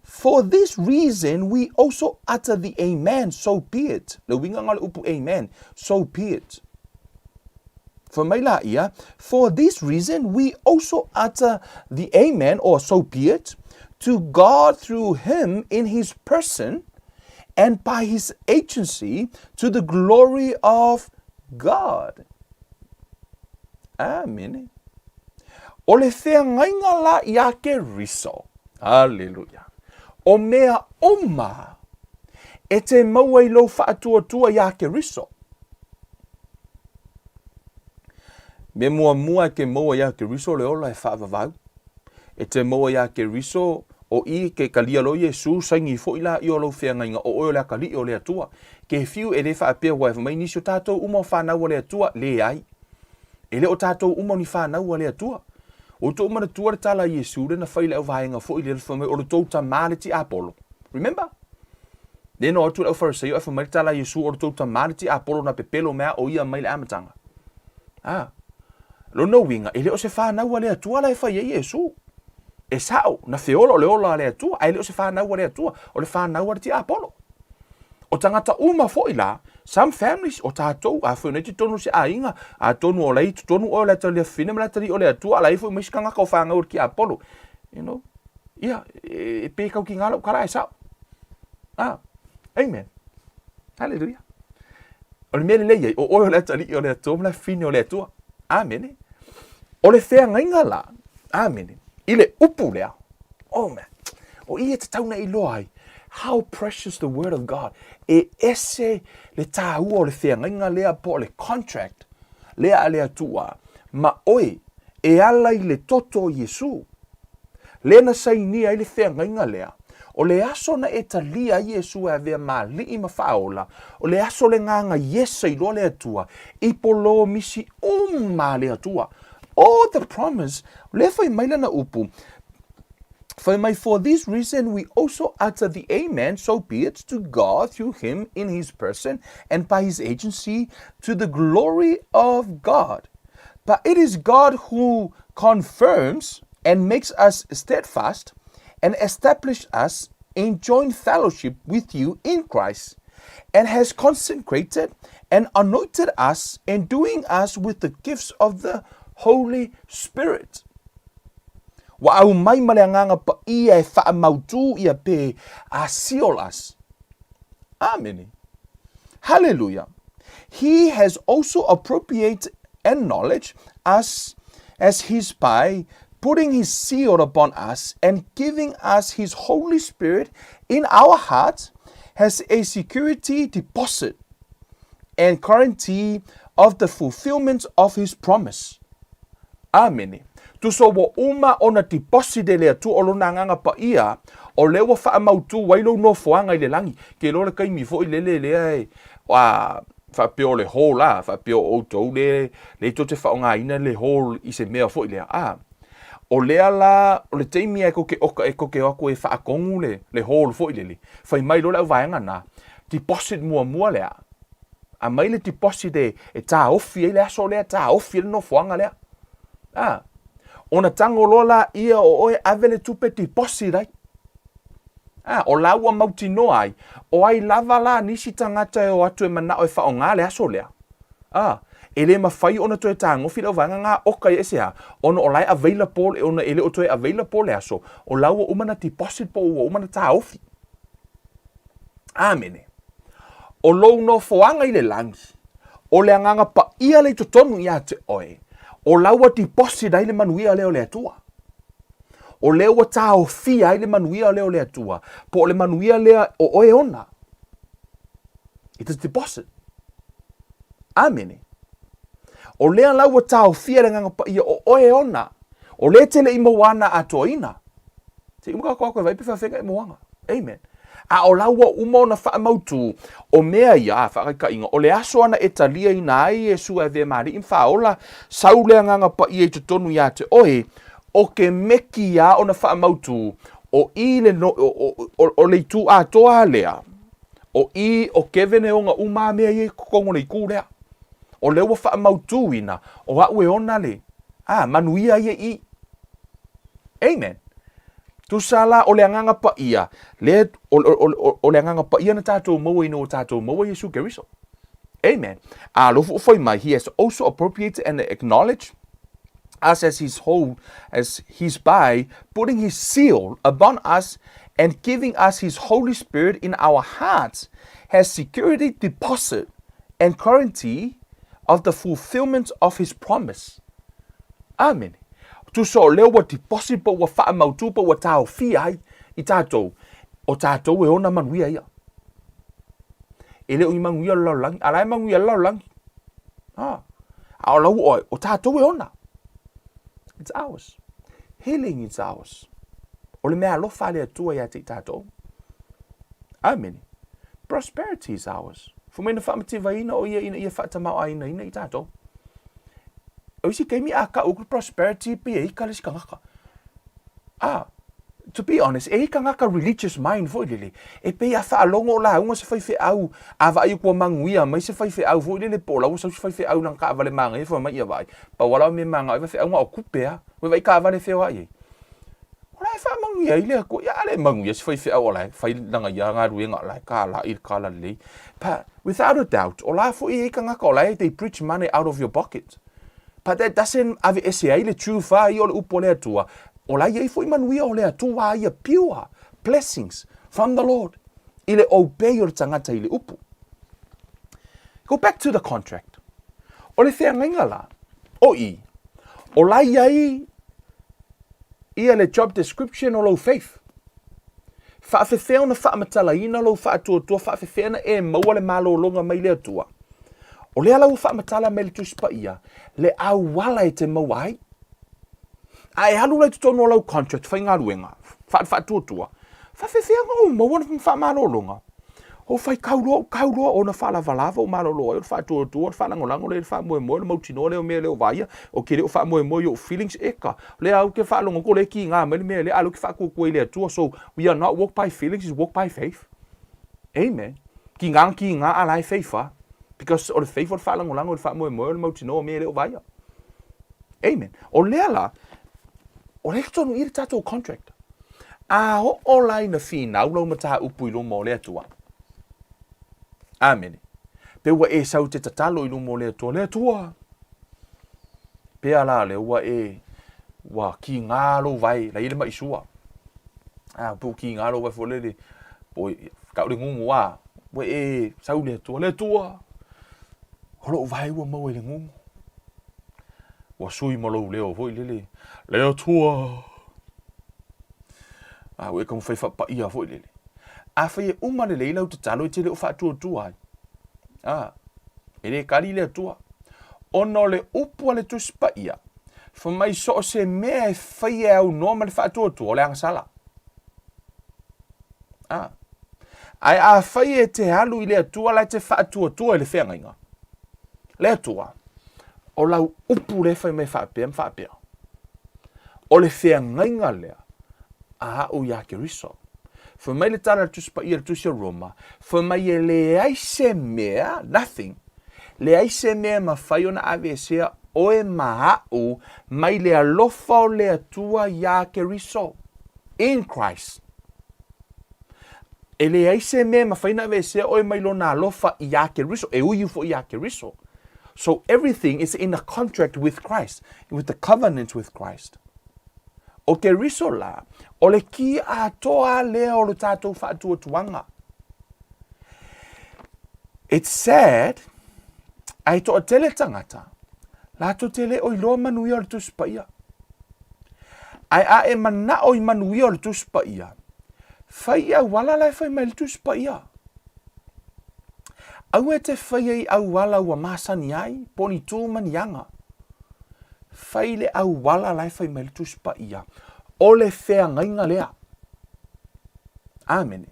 For this reason we also utter the amen, so be it. Le uiga nga o le upu amen, so be it. Fai mai la ia, for this reason we also utter the amen, or so be it, to God through Him in His person and by His agency to the glory of God. Amene. O le feagaiga la iā Keriso, Haleluia, o mea uma e te maua i lou faatuatua iā Keriso. Me muamua e ke maua iā Keriso le ola e faavavau. E te maua iā Keriso o i ke kalia lo Iesu saini foʻi la i o lou feagaiga o oe o le akalii o le Atua. Ke fiu e le faapea ua e fai mai nisi o tatou uma o fanau a le Atua, leai. E le o tatou uma o ni fanau a le Atua. Ua outou manatua le tala a Iesu lea na fai i le auvaega foʻi lea na fai mai o le tou tama le tiapolo. Remember? Lea na o atu le aufarisaio ae fai mai le tala a Iesu, O le tou tama le tiapolo na pepelo mai a o ia mai le amataga. A. Lona uiga, e le o se fanau a le Atua la e fai ai Iesu. E sao, na feola o le ola a le Atua, ae le o se fanau a le Atua, o le fanau a le tiapolo. O tagata uma foi la, some families, o tatou, afai o nei totonu o se aiga, atonu o la e i totonu oe o le atalii afafine ma le atalii o le Atua, a la e i ai foi ma isi tagata o fanau a le tiapolo. You know? Ia, e, e pei e tau tiga lau tala ae sao. Ah, amen. Hallelujah. O le mea lelei ai, o oe o le atalii o le Atua ma le afafine o le Atua. Amene. O le feagaiga la, amene, i le upu lea, oh man, o i e tatau na iloa ai, how precious the word of God, e ese le tāua o le feagaiga lea po o le contract lea a le Atua ma oe e ala i le toto o Iesu. Lea na sainia ai le feagaiga lea, o le aso na e talia ai Iesu e avea ma Alii ma Faaola, o le aso le gaga iesa i loa le Atua, i polomisi uma a le Atua. All the promise, lea fai mai lana upu, fai mai, For this reason we also utter the Amen, so be it, to God through him in his person and by his agency to the glory of God. But it is God who confirms and makes us steadfast and establishes us in joint fellowship with you in Christ, and has consecrated and anointed us, enduing us with the gifts of the Holy Spirit. Ua aumai ma le Agaga Paia e faamautū ia pe a seal us. Amene. Hallelujah. He has also appropriated and knowledge us as his by putting his seal upon us and giving us his Holy Spirit in our hearts as a security deposit and guarantee of the fulfillment of his promise. Amene. Tusa ua uma ona deposit e le Atua o Lona Agaga Paia, o lea ua faamautū ai lou nofoaga i le lagi. Ke iloa le taimi foi lele lea e, a, faapea o le hall a, faapea o outou le, le tou te faaaogaina le hall i se mea foi lea, a. O lea la, o le taimi lava e tou te oka, e tou te o atu e faatonu le, le hall foi lele, fai mai loa le auvaega na, deposit muamua lea, Aumai le deposit e, e taofi ai le aso lea, taofi ai le nofoaga lea. A, ona tago loa laia o oe ave le tupe deposit ai. A, o la ua mautinoa ai, o ai lava la nisi tagata e o atu e manao e faaaoga le aso lea. A, e le mafai ona toe tagofi le auvaega ga oka ia i se a, ona o la e available, ona e le o toe available le aso, o la ua uma ona deposit po o ua uma ona taofi. Amene. O lou nofoaga i le lagi, o le Agaga Paia lea i totonu ia te oe, o la ua deposit ai le manuia lea o le Atua. O lea ua taofia ai le manuia lea o le Atua, po o le manuia lea o oe ona. It is deposit. Amene. O lea la ua taofia le Agaga Paia o oe ona, o lea e te le i maua ana atoaina. Se i uma kākou aku e vaai pe faafeagai e moaga. Amen. A o la ua uma ona faamautū, o mea ia, a, faakaikaʻiga, o le aso ana e taliaina ai Iesu e avea ma Alii ma Faaola, sau le Agaga Paia i totonu iā te oe, o ke meki ia ona faamautū, o i le no, o, o, o, o le itu atoa lea, o i o Kevin e ona uma a mea ia i totonu o le itu lea. O lea ua faamautūina, o aʻu e ona le, a, manuia ia i. Amen. Tusa la o le Agaga Paia, lea, o, o, o, o le Agaga Paia na tātou maua ina ua tātou maua Iesu Keriso. Amen. A lo fu fai mai, he has also appropriated and acknowledged us as his whole, as his by putting his seal upon us and giving us his Holy Spirit in our hearts has security deposit and guarantee of the fulfillment of his promise. Amene. Tusa o lea ua deposit po ua faamautū po ua taofia ai i tātou, o tātou e ona manuia ia. E le o ni manuia o le lalolagi, a la e manuia le lalolagi. Ha. A o lau oe, o tātou e ona. It's ours. Healing is ours. O le mea alofa a le Atua ia te i tātou. Amene. Prosperity is ours. Fai mai na faamativaina o ia ina ia faatamaoainaina i tātou. O isi taimi a kau ku prosperity pe e ika le isi kangaka. A, to be honest, e i ai tagata religious mind foi lele, e pei a faalogo o lauga se faifeau, a vaai atu ua manuia mai se faifeau foi lele po o la ua sau se faifeau i lana taavale manaia fai mai ia vaai, pau lava la o mea e manao ai faifeau na o tupe lava. Ua vaai taavale feoai ai. O la e faamanuia ai le Atua. Ia a le manuia se faifeau o la e fai lana ia galuega o la e tālai i le talalelei. But without a doubt, o la foi e i ai tagata o la e they preach money out of your pocket. But that doesn't aveese ai le truth a ia o le upu a le Atua. O la e i ai foi manuia o le Atua a ia pure blessings from the Lord i le obey o le tagata i le upu. Go back to the contract. O le feagaiga la, o i, o la i ai ia le job description o lou faith. Faafefea ona faamatalaina lou faatuatua, faafefea ona e maua le malologa mai le Atua. O lea la ua faamatala mai le Tusi Paia, le auala e te maua ai. A e alu la i totonu o lau contract faigaluega, faatuatua, faafefea ona ou maua le faamalologa? Ou fai kau loa, ou kau loa, ona faalavalava ou malolo ai, o le faatuatua, o le faalagolago lea i le faamoemoe, o le mautinoa lea o mea e le o vaaia, ou te le o faamoemoe i ou feelings, eka, o lea ou te faalogo atu o lea e kiga mai le mea lea, a o lea ou te faatuatua i le Atua, so we are not walk by feelings, is walk by faith. Amen. Kiga na kiga a la e faith a. Because o le faith o le faalagolago i le faamoemoe, o le mautinoa o mea e le o vaaia. Amen. O lea la, o lea e totonu i le tatou contract. A oo la ina finau lau mataupu i luma o le Atua. Amene. Pe ua e sau te tatalo i luma o le Atua, le Atua! Pea la lea ua e, ua kīngā lou vae, la i le maʻi sua. A, pe ua kīngā lou vae foi lele, po kau le gugu a, ua e sau le Atua, le Atua! O lou vae ua maua i le gugu. Ua sui ma lou leo foi lele, le Atua! A ua e taumafai faapaia foi lele. Afai e uma lelei lau tatalo e te le o faatuatua ai. A, e le kali le Atua. Ona o le upu a le Tusi Paia, fai mai so o se mea e faia e aunoa ma le faatuatua, o le agasala. A, ae afai e te alu i le Atua la e te faatuatua i le feagaiga, le Atua, o lau upu lea e fai mai faapea ma faapea. O le feagaiga lea a a'u iā Keriso. Fai mai le tala a le Tusi Paia i le Tusi a Roma, fai mai e leai se mea, nothing, leai se mea e mafai ona aveesea oe ma a'u mai le alofa o le Atua iā Keriso, in Christ. E leai se mea e mafai ona aveesea oe mai Lona alofa iā Keriso, e ui foi iā Keriso. So everything is in a contract with Christ, with the covenant with Christ. O Keriso la, o le kī atoa lea o le tātou faatuatuaga. It's sad, ae toatele tagata, latou te le o iloa manuia o le Tusi Paia. Ae a e manao i manuia o le Tusi Paia, fai i auala la e fai mai le Tusi Paia. Aua e te faia i auala ua masani ai, po o ni tū ma ni aga. Fai le auala la e fai mai le Tusi Paia, o le feagaiga lea. Amene.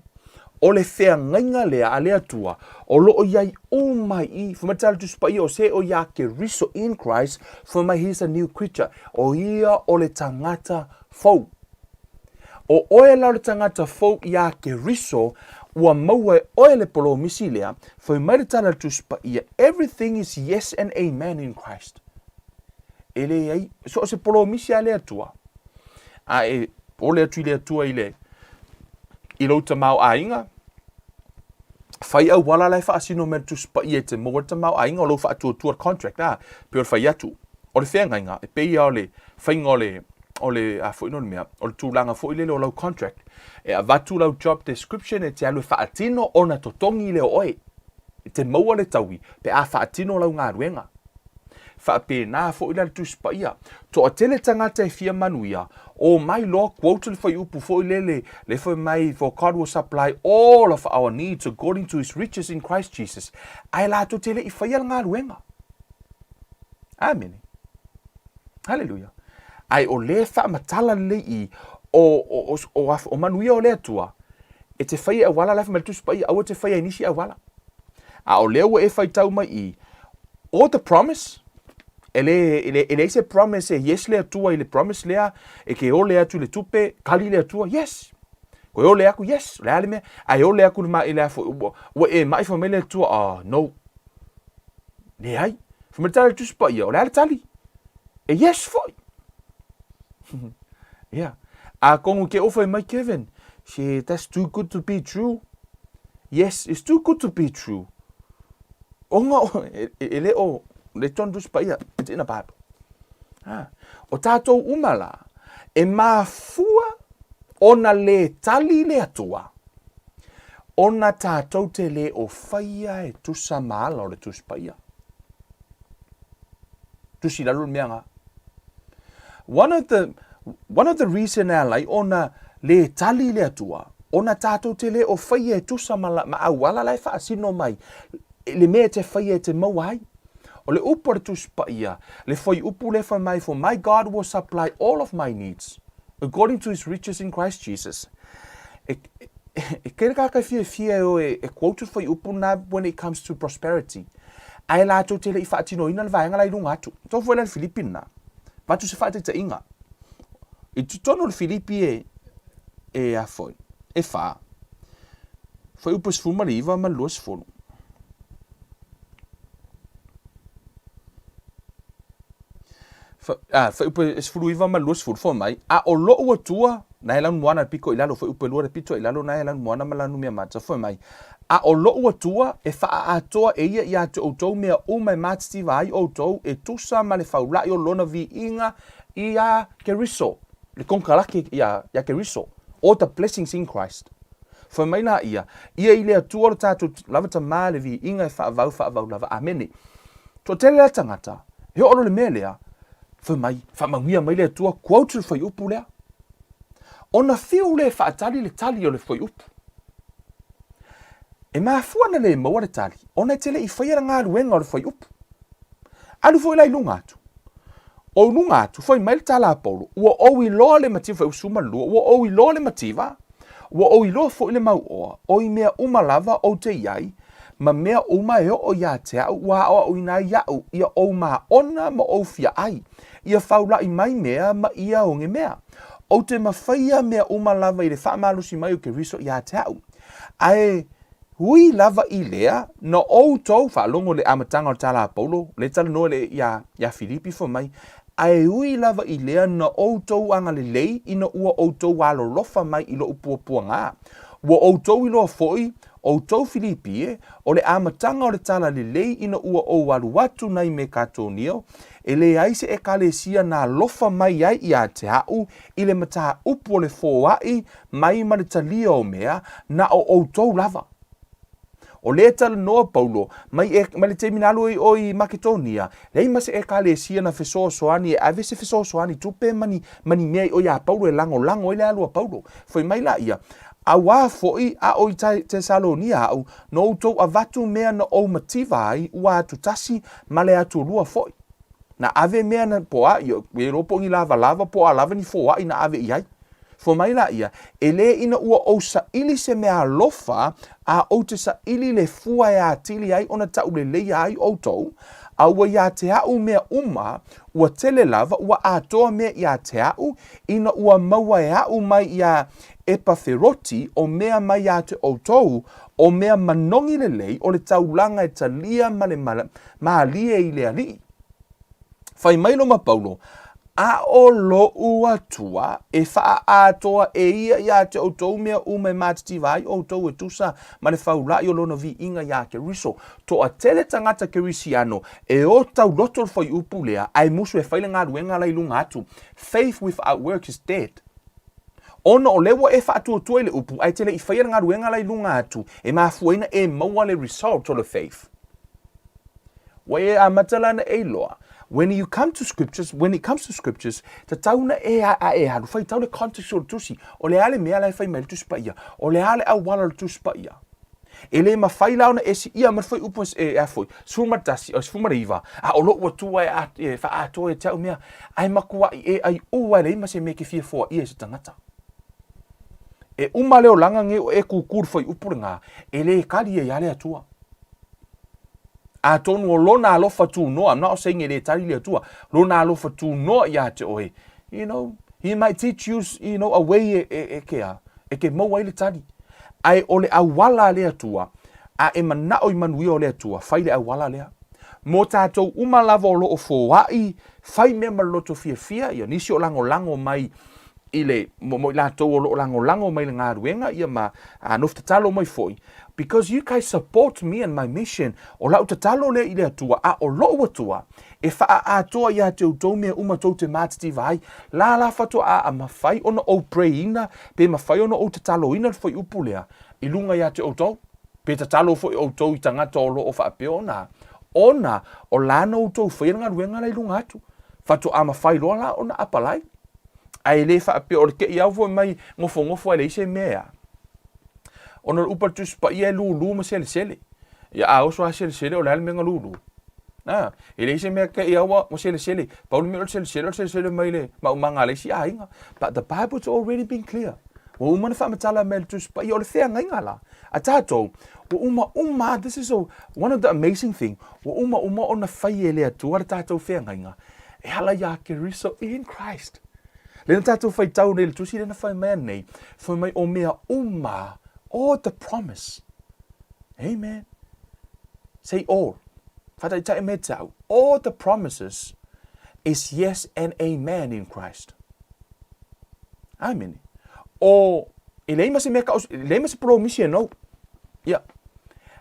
O le feagaiga lea a le Atua, o lo o i ai uma i, fai mai le Tusi Paia, o se o iā Keriso in Christ, fai mai he is a new creature, o ia o le tagata fou. O oe la o le tagata fou iā Keriso, ua maua e oe le polomisi lea, fai mai le tala a le Tusi Paia, everything is yes and amen in Christ. E leai, so o se polomisi a le Atua, a e ole atu i le Atua i le, i lou tamaoaiga, fai auala la e faasino mai le Tusi Paia e te maua le tamaoaiga o lou faatuatua le contract, a, pei o le fai atu, o le feagaiga, e pei lava o le faiga o le, o le, a foi no le mea, o le tulaga foi lele o lau contract, e avatu lau job description e te alu e faatino ona totogi lea o oe. E te maua le taui pe a faatino lau galuega. Faapena foi la le Tusi Paia. Toatele tagata e fia manuia, omai loa quote le fuaiupu foi lele, le fai mai, For God will supply all of our needs according to his riches in Christ Jesus, ae latou te le i faia le galuega. Amene. Haleluia. Ae o lea e faamatala lelei i o, o, o, o, o manuia o le Atua, e te faia e auala la e fai mai le Tusi Paia, aua te faia i nisi auala. A o lea ua e faitau mai i, all the promise E le, e le, e leai se promise e yes le Atua i le promise lea, e ke ole atu i le tupe, kali le Atua, yes! Koe ole aku, yes, o le a le mea, ae ole aku i le ma, i le a foi, ua, ua e mai fai mai le Atua, oh, no. Leai. Fai mai le tala i le Tusi Paia, o le a le tali? E yes foi. Yeah. Atonu ke offer mai Kevin, she, that's too good to be true. Yes, it's too good to be true. Ona, e, e, e le o, le tonu Tusi Paia, it's in the Bible. Ha. O tātou uma la, e mafua ona le tali le Atua, ona tātou te le o whaia e tusa maala o le Tusi Paia. Tusi lalo le mea nga. One of the, one of the reason e ala ai ona le tali le Atua, ona tātou te le o whaia e tusa ma, la, ma auala la e whaasino mai, le mea e te whaia e te maua ai. O le upu a le Tusi Paia, le fuaiupu lea e fai mai, For my God will supply all of my needs, according to his riches in Christ Jesus. E, e, e kele ka kai fiafia e o e, e quote le fuaiupu na when it comes to prosperity. Ae latou te le i faatinoina le vaega la i luga atu. Tau foi la le Filipi lena. Vatu se faataitaiga. I totonu o le Filipi e, e a foi, e whā. Fuaiupu e 19 ma le 20. Fuaiupu e 19 ma le 20, fai mai, A o loʻu Atua, na e lanumoana le pito i lalo, fuaiupu e lua le pito i lalo, na e lanumoana ma lanumeamata, fai mai, A o loʻu Atua, e faaatoa e ia iā te ʻoutou mea uma e matitiva ai ʻoutou e tusa ma le faulaʻi o lona viiga iā Keriso, le konekarake iā Keriso, all the blessings in Christ. Fai mai la ia, ia i le Atua lo tatou lava Tama le viiga e faavau faavau lava. Amene. Toatele la tagata, he oo lo le mea lea, fai mai, faamanuia mai le Atua, quote le fuaiupu lea. Ona fiu lea e faatali le tali o le fuaiupu. E mafua na le maua le tali, ona e te le i faia le galuega o le fuaiupu. Alu foi la i luga atu. O luga atu, fai mai le tala a Paulo, ua ou iloa le mativa, fai usu ma lua, ua ou iloa le mativa, ua ou iloa foi le mauoa, o i mea uma lava ou te i ai, ma mea uma e oo iā te a'u ua aʻoaʻoina ai iaʻu ia ou māʻona ma ou fiaʻai, ia faulaʻi mai mea ma ia oge mea. Ou te mafaia mea uma lava i le faamalosi mai o Keriso iā te a'u. Ae ui lava i lea, na outou, faalogo i le amataga o le tala a Paulo, lea e talanoa le iā, iā Filipi fai mai, ae ui lava i lea na outou agalelei ina ua outou alolofa mai i loʻu puapuaga. Ua outou iloa foi, outou Filipi e, o le amataga o le tala lelei ina ua ou alu atu nai Mekatonia, e leai se Ekalesia na alofa mai ai iā te a'u i le mataupu o le foaʻi mai ma le talia o mea, na o outou lava. O lea e talanoa Paulo, mai, e, mai le taimi na alu ai oe i Maketonia, leai ma se Ekalesia na fesoasoani e ave se fesoasoani tupe ma ni, ma ni mea i o iā Paulo e lagolago ai le alu a Paulo. Fai mai la ia, Auā foi a o i Tesalonia aʻu, na outou avatu mea na ou mativa ai ua atu tasi ma le atu lua foi. Na ave mea na po a, e iloa po o ni lavalava po o a lava ni foaʻi na ave i ai. Fai mai la ia, E lē ina ua ou saʻili se mea alofa, a ou te saʻili le fua e atili ai ona tauleleia ai ʻoutou, a ua iā te aʻu mea uma, ua tele lava, ua atoa mea iā te aʻu, ina ua maua e aʻu mai iā Epaferoti o mea mai iā te ʻoutou, o mea manogi lelei o le taulaga e talia ma le mālie i le Aliʻi. Fai mai lo ma Paulo, A o loʻu Atua e faaatoa e ia iā te ʻoutou mea uma e matitiva ai ʻoutou e tusa ma le faulaʻi o lona viiga iā Keriso. Toatele tagata Kerisiano e o tauloto le fuaiupu lea, ae musu e fai le galuega la i luga atu. Faith without works is dead. Ona o lea ua e faatuatua i le upu, ae te le i faia le galuega la i luga atu, e mafua ai na e maua le result o le faith. Ua e amata la na e iloa, when you come to scriptures, when it comes to scriptures, tatau na e a, a e alu, faitau le context o le tusi, o le a le mea la e fai mai le Tusi Paia, o le a le auala o le Tusi Paia. E le mafai la ona e siia ma le fuaiupu e, e a foi, 11, o 19, a o loʻu Atua e, a, e faaatoa ia te au mea, ae matuaʻi e ai ua e leai ma se mea e ke fia foaia i se tagata. E uma le olaga nei o e kūkū le fuaiupu lena, e le kali ai a le Atua. Atonu o Lona alofa tunoa, I'm not saying e le tali le Atua, Lona alofa tunoa ia te oe, you know, He might teach you, you know, a way e, e, e ke a, e ke maua ai le tali. Ae o le auala a le Atua, a e manao i manuia o le Atua, fai le auala lea. Mo tatou uma lava o lo o foai, fai mea ma le loto fiafia, ia nisi o lagolago mai i le, mo, mo i latou o lo o lagolago mai i le galuega, ia ma a, nofo tatalo mai foi, because you guys support me and my mission, o lau tatalo lea i le Atua, a o lou Atua, e faaatoa ia te outou mea uma tou te matitiva ai, la la faatoa a mafai ona ou pray ina, pe mafai ona ou tataloina le fuaiupu lea, i luga ia te outou, pe tatalo foi outou i tagata o lo o faapea ona, ona o la na outou faia le galuega la i luga atu, faatoa mafai loa la ona apalai. Ae le faapea o le te i au foi mai nofonofo ai leai se mea. Ona o le upu a le Tusi Paia e lulu ma selesele. Ia a oso a selesele o le a le mea na lulu? A, e leai se mea te i au ua selesele. Pau le mea o le selesele o le selesele mai le maumaga a le isi aiga. But the Bible's already been clear. Ua uma ona faamatala mai e le Tusi Paia o le feagaiga la a tatou, ua uma uma, this is a, one of the amazing thing, ua uma uma ona fai e le Atua le tatou feagaiga e ala iā Keriso in Christ. Lea na tatou faitau nei i le tusi lea na fai mai anei, fai mai o mea uma, all the promise. Amen. Say all. Whataitai me te au. All the promises is yes and amen in Christ. Amen. O, e leai ma se mea kau, e leai ma se polomisi e nou. Ia.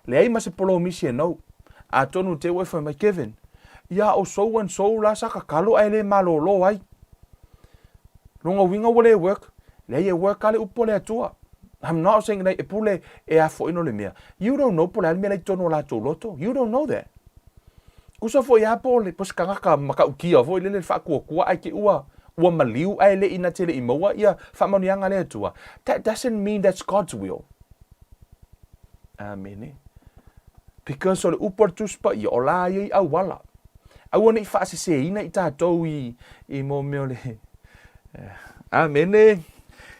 Leai ma se polomisi e nou. Atonu te ua e fai mai, Kevin, ia o so and so la sa kakalo ae le malolo ai. Lona uiga ua le work. Leai e work a le upu a le Atua. I'm not saying nei e pule e afoino le mea. You don't know po o le a le mea la i totonu o latou loto. You don't know that. Kusa foi a po o le po se tagata matautia foi lele le faatuatua ae te ua ua maliu ae le i na te le i maua ia faamanuiaga a le Atua. That doesn't mean that's God's will. Amene. Because o le upu a le Tusi Paia, o la ia i auala. Aua ne i faaseseina i tatou i, i mo mea o le... Amene.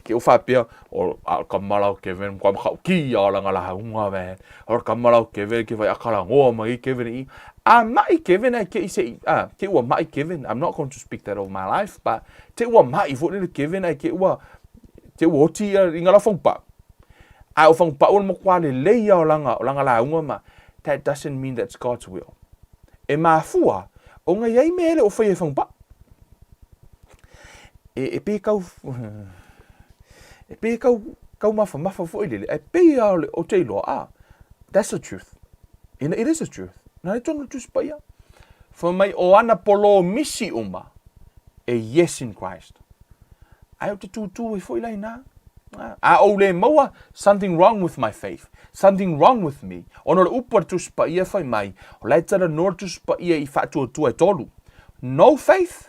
Ke o faapea, o a o ka mala o Kevin, kua matautia o lana lauga, man. O le ka mala o Kevin, ke whai akalangoa mai Kevin i. A mai Kevin ai ke i se i, a, te ua mai Kevin, I'm not going to speak that over my life, but te ua mai foi le Kevin ai ke ua, te ua oti ia i ngā la whangpa. A o whangpa o le matua lelei ia o lana, o lana lauga ma, that doesn't mean that's God's will. E mafua, ona i ai mea ele o whai e whangpa. E, e pei kau, e pei kau, kau mafamafa foi lele, ae pei a o le, o te iloa, ah, that's the truth. And it is the truth. Na le tonu Tusi Paia. Fai mai o ana polomisi uma, e yes in Christ. Ae o te tūtū ai foi la inā. A ou le maua, something wrong with my faith. Something wrong with me. Ona o le upu a le Tusi Paia fai mai, o la e talanoa le Tusi Paia i faatuatua e tolu. No faith,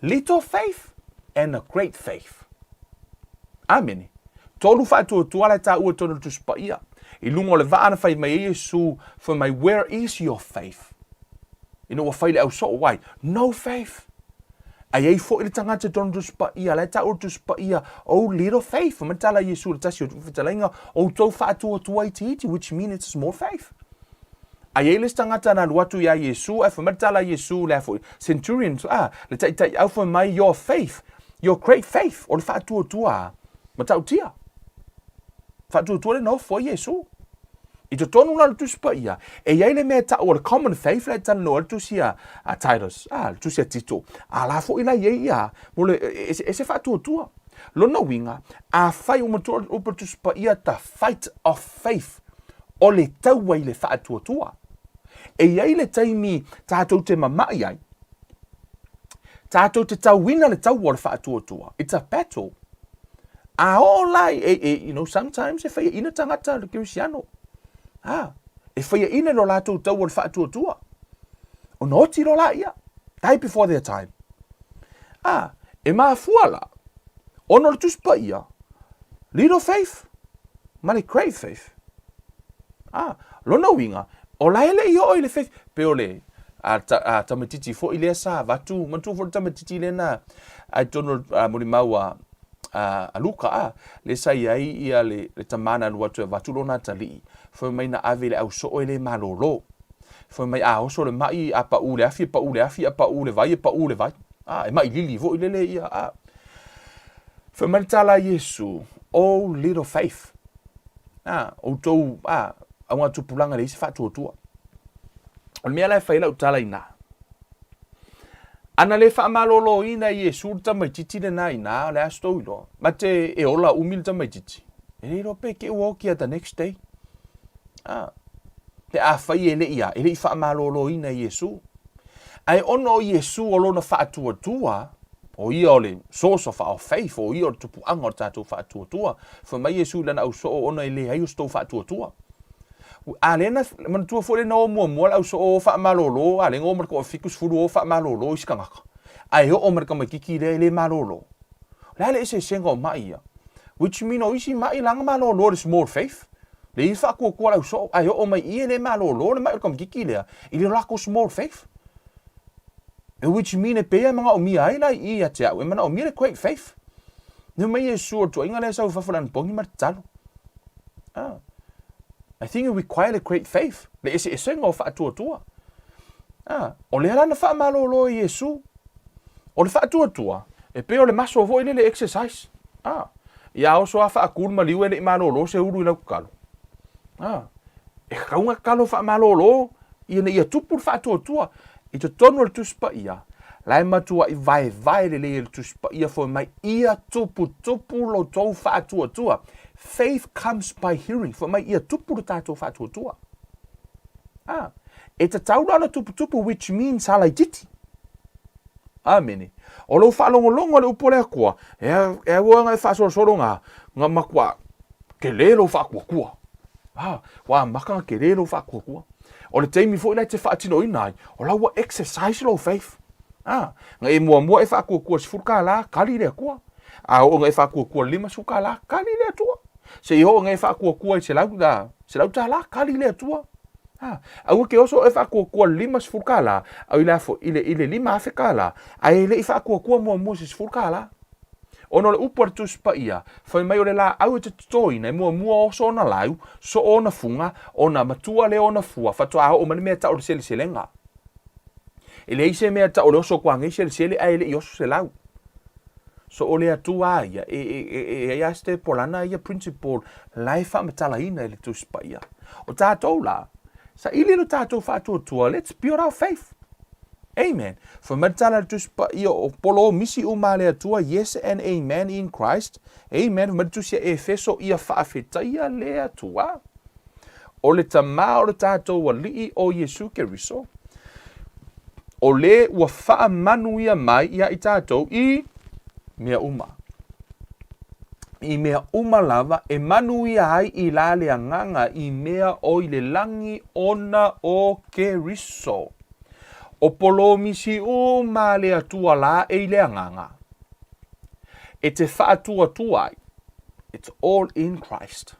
little faith, and a great faith. Amene. Tolu faatuatua la e taua i totonu o le Tusi Paia. I luga o le vaa na fai mai ai Iesu, fai mai, where is your faith? Ina ua fai le au soo, why? No faith. A i ai foi le tagata i tonu Tusi Paia, la e taua le Tusi Paia, oh little faith, fai mai le tala a Iesu i le tasi o fetalaiga, outou faatuatua itiiti, which mean it's a small faith. A i ai le isi tagata na alu atu iā Iesu, ae fai mai le tala a Iesu, le a foi, centurion, a, le taitaiau fai mai, your faith, your great faith, o le faatuatua a, matautia. Faatuatua le nofo ai Iesu. I totonu la o le Tusi Paia, e i ai le mea e ta'u o le common faith la e talanoa ai le tusi a, a Titus, a, le tusi a Tito, a la foi la i ai ia, mo le, e, e, se faatuatua. Lona uiga, afai ua matua le upu a le Tusi Paia the fight of faith, o le taua i le faatuatua. E i ai le taimi tātou te mama'i ai, tātou te tauina le taua o le faatuatua. It's a battle. A oo la, e, e, you know, sometimes e whaiaina tangata le Kerisiano. Ha, e whaiaina lo latou tau o le whaatuatua. Ona oti lo la ia. Die before their time. A, e mafua la. Ona o le Tusi Paia, little faith, ma le great faith. A, lona uiga, o la e le i oo i le faith, pe o le a, ta, a tamaitiiti foi lea sa avatu, manatua foi le tamaitiiti lea na ai totonu o le molimau a, a, a Luka, a, lea sa i ai ia le, le tama na alu atu e avatu lona atalii, fai mai na ave i le au soo e le malolo. Fai mai a oso le maʻi, a paʻū le afi, e paʻū le afi, a paʻū le vai, e paʻū le vai. A, e maʻi lili foi lele ia, a. Fai mai le tala a Iesu, Oh little faith. A, outou, a, augatupulaga e leai se faatuatua. O le mea la e fai ai lau tala inā, ana le faamaloloina e Iesu le tamaitiiti lenā inā, o le a se tou iloa? Mate e ola umi le tamaitiiti, e le iloa pe ke ua oki ia the next day. A, pe afai e le i a, e le i faamaloloina e Iesu. Ae ona o Iesu o lona faatuatua, o ia o le source of our faith, o ia o le tupuaga o le tatou faatuatua, fai mai Iesu i lana ausoo ona e leai o se tou faatuatua. A lea na, manatua foi lea na o muamua le ausoo o faamalolo, a lea na o ma le toafitusefulu o faamalolo isi tagata. Ae oo ma le tamaititi lea e le malolo. O le a le eseesega o mai ia? Which mean o isi mai la na malolo le small faith. Le i faatuatua le ausoo, ae oo mai i i e le malolo le mai o le tamaititi lea i le latou small faith. Which mean e pei e manaomia ai la i i ia te au, e manaomia le great faith. Nui mai Iesu o le tuuaiga lea e sau i fafo i le anapogi ma le tatalo. Ah. I think it require a great faith, le eseesega o faatuatua. Ah, o lea la na faamalolo e Iesu. O le faatuatua, e pei o le maso foi lele exercise. Ah, ia oso a faatu le maliu e le i malolo se ulu i lau tatalo. Ah, e tatau ona tatalo faamalolo ina ia tupu le faatuatua. I totonu o le Tusi Paia, la e matuai vaevae lelei e le Tusi Paia foi mai ia tuputupu lo tou faatuatua. Faith comes by hearing. Foi mai ia tupu lo tatou faatuatua. Ah, e tatau la ona tuputupu which means sa laititi. Amene. O lou faalogologo i le upu a le Atua, e, e aua e faasolosolo nga, nga matua tele lou faatuatua. Ah, ua amata ona tele lou faatuatua. O le taimi foi la e te faatinoina ai, o la ua exercise lou faith. Ah, na e muamua e faatuatua $10, kali le Atua. A oo na e faatuatua $50, kali le Atua. Seia oo na e faatuatua i $100, kali le Atua. Ah, aua ke oso e faatuatua $50, au i le afo, i le, i le $5,000, ae e le i faatuatua muamua se $10. Ona o le upu a le Tusi Paia, fai mai o le laau e te totoina e muamua oso ona lau, soo ona fuga, ona matua lea ona fua, faatoa oo mai le mea tau o le seleselega. E leai se mea tau o le oso atu nei selesele ae le i oso se lau. So o le Atua a ia, e, e, e, e ai a se po lana ia principle la e faamatalaina e le Tusi Paia. O tatou la, saili lo tatou faatuatua, let's build our faith. Amen. Fai mai le tala a le Tusi Paia o polomisi uma a le Atua, yes and amen in Christ. Amen. Fai mai le Tusi a Efeso, ia faafetaia le Atua. O le Tama o le tatou Alii o Iesu Keriso, o le ua faamanuia mai iā i tatou i mea uma. I mea uma lava e manuia ai i la le agaga i mea o i le lagi ona o Keriso. O polomisi uma a le Atua la e i le agaga e te faatuatua ai. It's all in Christ.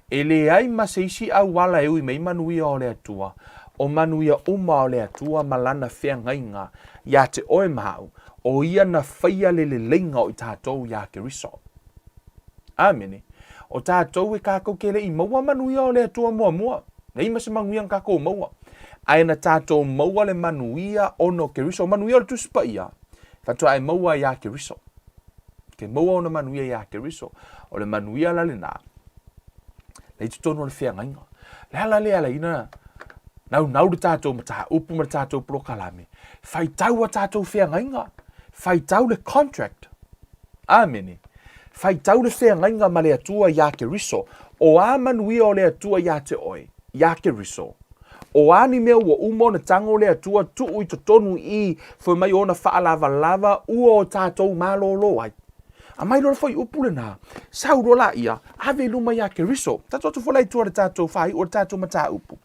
E leai ma se isi auala e ui mai manuia o le Atua, o manuia uma o le Atua ma Lana feagaiga iā te oe ma au, o Ia na faia le leleiga o i tatou iā Keriso. Amene. O tatou e kakou ke le i maua manuia o le Atua muamua, leai ma se manuia na kakou maua, ae na tatou maua le manuia ona o Keriso. O manuia o le Tusi Paia, faatoa e maua iā Keriso. Ke maua ona manuia iā Keriso. O le manuia la lenā, lei totonu o le feagaiga. Le ala lea ala ina naunau le tatou mataupu ma le tatou polokalame, faitau a tatou feagaiga, faitau le contract. Amene. Faitau le feagaiga ma le Atua iā Keriso. O a manuia o le Atua iā te oe, iā Keriso? O a ni mea ua uma ona tago le Atua tuu i totonu i fai mai ona faalavalava ua o tatou malōlō ai. A mai loa foi upu lenā, sau loa laia, ave i luma iā Keriso. Tatou atu foi la i tua le tatou faaiu o le tatou mataupu.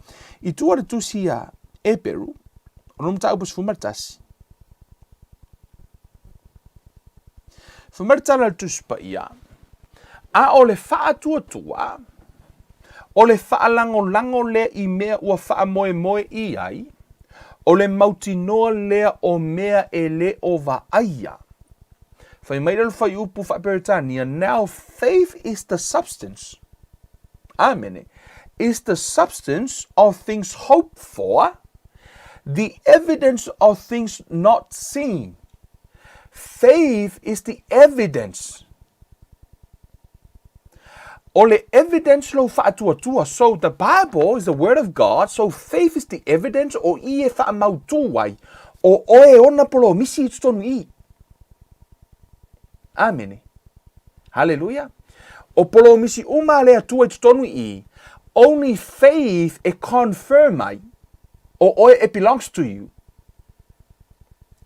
I tua le tusi a Eperu, o le mataupu 11. Fai mai le tala a le Tusi Paia, A o le faatuatua, o le faalagolago lea i mea ua faamoemoe i ai, o le mautinoa lea o mea e le o vaaia. Fai mai le fuaiupu faa-Peretania, Now faith is the substance. Amene. is the substance of things hoped for, the evidence of things not seen. Faith is the evidence. O le evidence lou faatuatua. So the Bible is the word of God, so faith is the evidence o i e faamautū ai, o oe e ona polomisi i totonu i. Amene. Haleluia. O polomisi uma a le Atua i totonu i, only faith e confirm ai, o oe it belongs to you.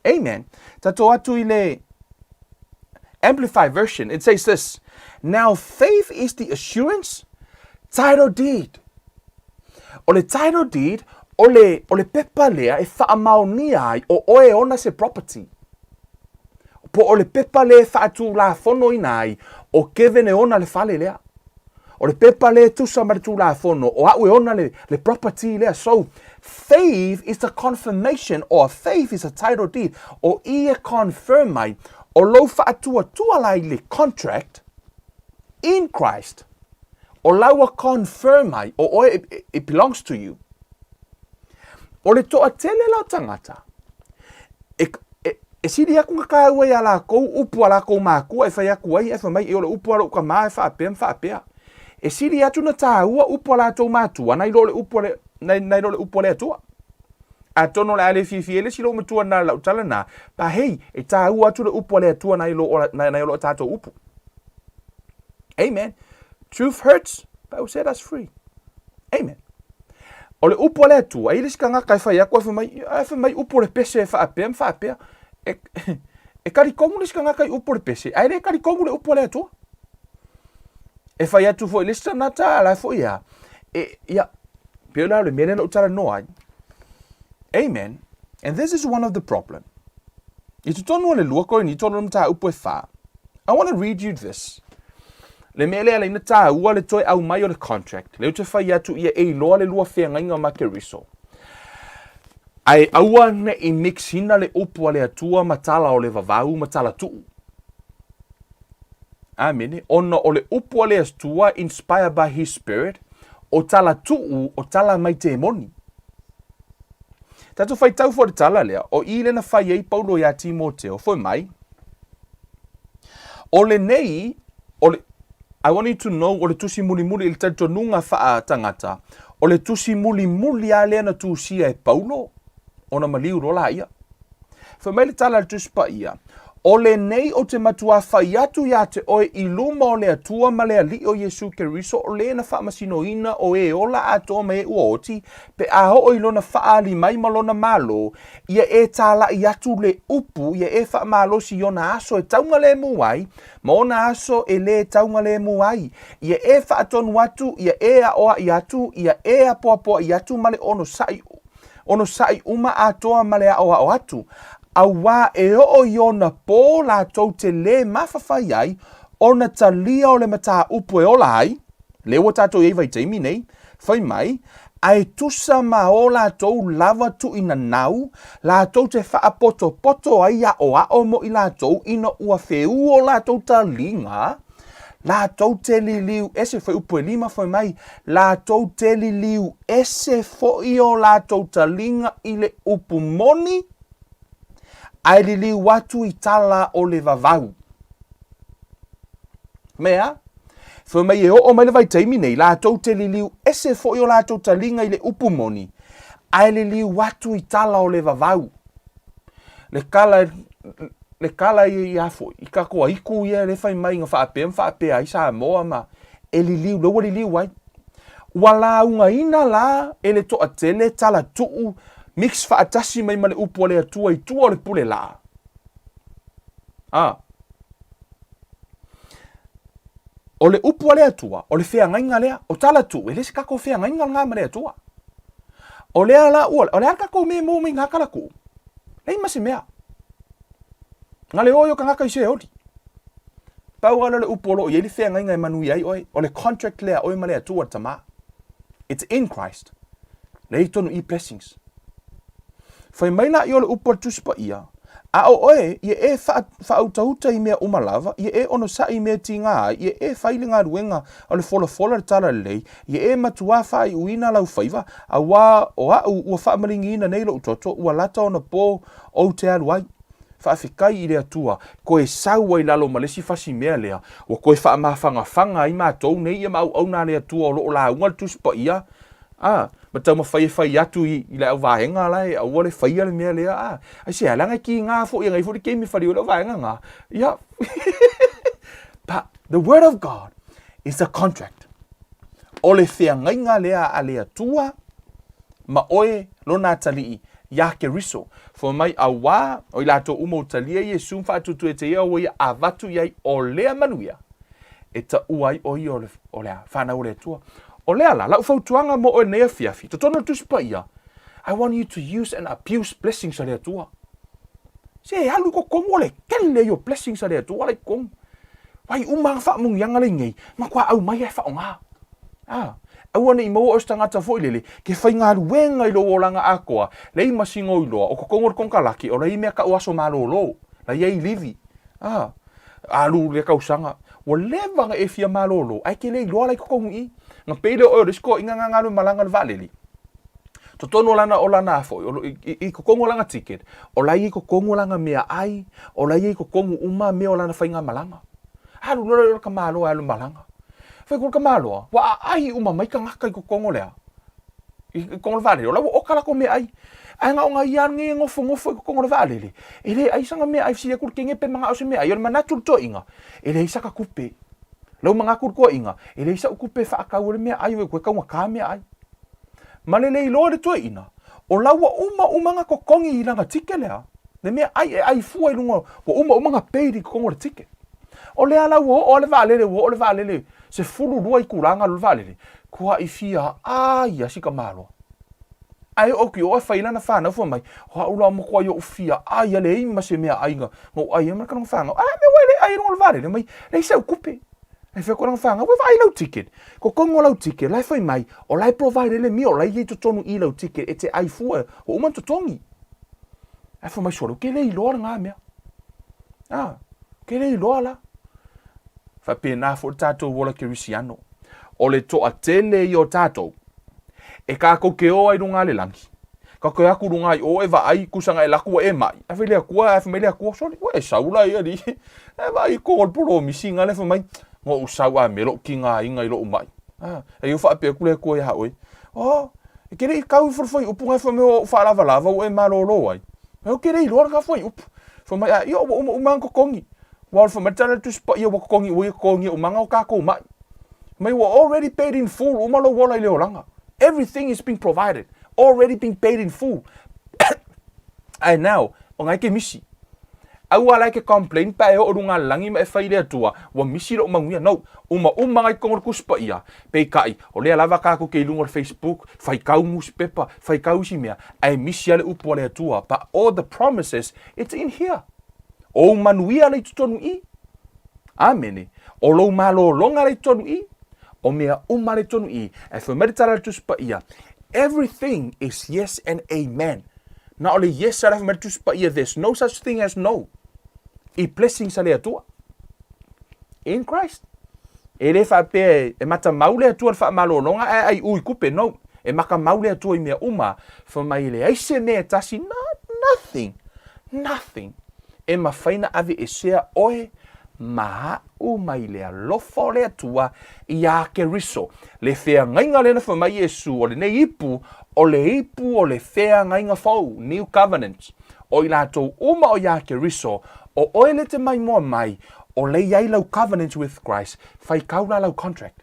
Amen. Tatou atu i le Amplified Version, it says this, Now faith is the assurance, title deed. O le title deed, o le, o le pepa lea e faamaonia ai o oe e ona se property. Po o le pepa lea e faatulafonoina ai o Kevin e ona le fale lea. O le pepa lea e tusa ma le Tulafono, o a'u e ona le, le property lea. So, faith is the confirmation, or faith is a title deed. O i e confirm mai, o lou faatuatua la i le contract in Christ. O la ua confirm mai, o oe, it, it belongs to you. O le toatele la o tagata, e, e, e sili aku nga kāua iā lākou upu a lākou mākua e fai aku ai, e fai mai, e o le upu a loʻu kamā e faapea ma faapea. E sili atu na tāua upu a lātou mātua nai lo le upu a le, nai, nai lo le upu a le Atua. Atonu o le a le fiafia ai le isi lou matua na lau tala na, pa hei, e tāua atu le upu a le Atua nai lo, nai, nai lo tātou upu. Amen. Truth hurts, but it will set us free. Amen. O le upu a le Atua, e i le isi kangaka e fai aku, e fai mai, e fai mai upu o le pese e faapea ma faapea. E, e kalikomu le isi kangaka i upu o le pese, ae le kalikomu le upu a le Atua. E fai atu foi le isi tangata, a la foi ia, e, ia, pei la o le mea lea na ou talanoa ai. Amen. And this is one of the problem. I totonu o le lua Korinito o le mataupu e whā. I want to read you this. Le mea lea leina tāua le toe au mai o le contract. Le te whai atu ia e iloa le lua wheangainga ma Keriso. Ai aua ne i mixina le upu a le Atua ma tala o le vavau ma tala tuu. Amene. Ona o le upu a le Atua inspired by his spirit, o tala tuu o tala mai te moni. Tatou faitau foi le tala lea, o i lena fai ai Paulo iā Timoteo, foi mai, O lenei, o le, I want you to know, o le tusi mulimuli i le talitonuga faa-tagata, o le tusi mulimuli lava lea na tusia e Paulo, ona maliu loa laia. Fai mai le tala a le Tusi Paia, O lenei ou te matuā fai atu iā te oe i luma o le Atua ma le Alii o Iesu Keriso o le na faamasinoina o e ola atoa ma e ua oti, pe a oo i lona faaali mai ma lona Malo, ia e tālaʻi atu le upu, ia e faamalosi i ona aso e taugalemu ai, ma ona aso e lē taugalemu ai, ia e faatonu atu, ia e aʻoaʻi atu, ia e apoapoaʻi atu ma le onosaʻi Onosai uma atoa ma le aʻoaʻo atu, auā e oo i ona pō lātou te lē mafafai ai ona talia o le mataupu e ola ai, lea ua tātou i ai vaitaimi nei, fai mai, a e tusa ma ō lātou lava tuʻinanau, lātou te faapotopoto ai aʻoaʻo mo i lātou ina ua wheū o lātou taliga, Lātou te liliu ese, fuaiupu e lima fai mai, lātou te liliu ese foʻi o lātou taliga i le upu moni, ae liliu atu i tala o le vavau. Mea, fai mai e oo mai le vaitaimi nei, lātou te liliu ese foʻi o lātou taliga i le upu moni, ae liliu atu i tala o le vavau. Le kala, le kala ia ia foi, i kakoa iku ia le fai mai nga faapea ma faapea ai Samoa ma e liliu, le ua liliu ai. Ua laugaina la e le toatele tala tuu mix faatasi mai ma le upu a le Atua i tua o le pule laa. A. O le upu a le Atua, o le feagaiga lea, o tala tuu, e le se kako feagaiga lena ma le Atua. O lea la ua, o le a le tatou mea e maua mai ngā tala tuu? Leai ma se mea. Na le oi o kangaka i se oli. Pau lava lea o le upu o lo o i ai le feagaiga e manuia ai oe, o le contract lea a oe ma le Atua le Tama. It's in Christ. Lea i totonu i blessings. Fai mai la i o le upu a le Tusi Paia, A o oe, ia e faautauta i mea uma lava, ia e onosai i mea tiga ai, ia e fai le galuega o le folafola le talalelei, ia e matuā faaiuina lau faiva, auā o a'u ua faamaligiina nei lo'u toto, ua lata ona po ou te alu ai. Faafetai i le Atua, toe sau ai lalo ma le isi fasi mea lea, ua toe faamafagafaga ai matou nei ia ma auauna a le Atua o lo o lauga le Tusi Paia, a, ma taumafai e fai atu i, i le auvaega la e aua le faia le mea lea, a, aisea, leaga e kiga foi, e ngai foi le taimi e faliu ai le auvaega na, ia. But the word of God is a contract. O le feagaiga lea a le Atua ma oe lona atalii iā Keriso. Fai mai, auā, o i latou uma ua talia Iesu ma faatuatueteia ia ua ia avatu i ai o lea manuia e taua ai o ia o le, o le a, whanau o le Atua. O lea la, lau fautuaga mo oe nei afiafi, totonu o le Tusi Paia, I want you to use and abuse blessings a le Atua. Se e alu i totonu o le tele ia o blessings a le Atua la i totonu. Wai uma nga faamunuiaga la i nei, matua aumai lava e faaaoga. A, aua ne i maua oe se tagata foi lele, ke faigaluega i lou olaga atoa, leai ma sina o iloa, o totonu o le konekarate, o la i ai mea tau aso malolo, la i ai livi. A, alu lea tausaga, ua leva ona e fia malolo, ae e te le iloa la i totonu i i. Na pei lea o oe o le isi toeaina na galue malaga i le vaalele. Totonu o lana, o lana foi, o, i, i, i totonu o lana ticket, o la e i ai totonu o lana meaai, o la e i ai totonu uma mea o lana faigamalaga. Alu loa lea o le tamaloa e alu malaga. Fai atu le tamaloa, ua aai uma mai tagata i totonu o le a? I totonu o le vaalele, o la ua oka latou meaai. Ae na o na ia lava lenei e nofonofo i totonu o le vaalele, e le ai sana meaai, fesili atu le teine pe manao se meaai, o le manatu i le toeaina, e leai saka tupe. Lau manatu i le toeaina, e leai sau tupe e faatau ai le meaai, ua toe taugata meaai. Ma le le iloa e le toeaina, o la ua uma uma ona totogi i lana ticket lea, le meaai e ai fua i luga, ua uma uma ona paid i totonu o le ticket. O lea la ua oo lava le vaalele, ua oo le vaalele 12 itula na alu ai le vaalele, tuai fia ai lava si tamaloa. Ae oo atu i o ae fai lana fanau fai mai, o au la matuai ou fia ai a leai ma se meaai na ou ai ai ma lana fanau. A mea ua e le ai i luga o le vaalele mai, leai sau tupe. Ae fai atu lana fanau, ua vaai lau ticket. Totonu o lau ticket, la e fai mai, o la e provide ai le meal, o la e i ai totonu i lau ticket e te ai fua, ua uma ona totogi. Ae fai mai, sole, ou te le iloa lena mea. A, ou te le iloa la. Faapena foi le tatou ola kerisiano. O le toatele ia o tatou, e tatou te o ai luga le lagi. Tatou te o atu luga i o e vaai, tusa na e alu atu ua e mai. Ae fai le Atua, ae fai mai le Atua, sole, ua e sau la ia alii. E vaai i totonu o le polomisi na lea fai mai, na ou sau a mea lou tigaina i lou mai. A, e iu faapea atu le Atua ia oe, oh, e te le i kau ifo le fuaiupu na e fai mai ua ou faalavalava ua e malolo ai. Ou te le iloa lena fuaiupu. Fai mai, a, ia ua uma uma lava ona totogi. Aua o le fai mai le tala a le Tusi Paia ua totogi, ua ia totogia umaga o tatou mai. Mai ua already paid in full uma lou ola i le olaga. Everything is been provided, already been paid in full. Ae now, o na e ke misi. Aua la e ke complain pe a e oo luga le lagi ma e fai i le Atua, ua misi lou manuia. No, uma uma ngai totonu o le Tusi Paia, peitai, o lea lava tatou te i luga o le Facebook, faitau nusipepa, faitau isi mea, ae misi lava le upu a le Atua. But all the promises, it's in here. O ou manuia la i totonu i. Amene. O lou malologa la i totonu i. O mea uma la i totonu i. Ae fai mai le tala a le Tusi Paia, Everything is yes and amen. Na o le yes a le fai mai le Tusi Paia, there's no such thing as no. I blessings a le Atua. In Christ. E le faapea e matamau le Atua i le faamalologa ae aiu i tupe, no. E matamau le Atua i mea uma, fai mai e leai se mea e tasi, not nothing, nothing, e mafai na aveesea oe ma a'u mai le alofa o le Atua iā Keriso. Le feagaiga lea na fai mai Iesu, o lenei ipu, o le ipu o le feagaiga fou, new covenant. O i latou uma o iā Keriso, o oe le te maimoa mai, o lea i ai lau covenant with Christ, faikau la lau contract.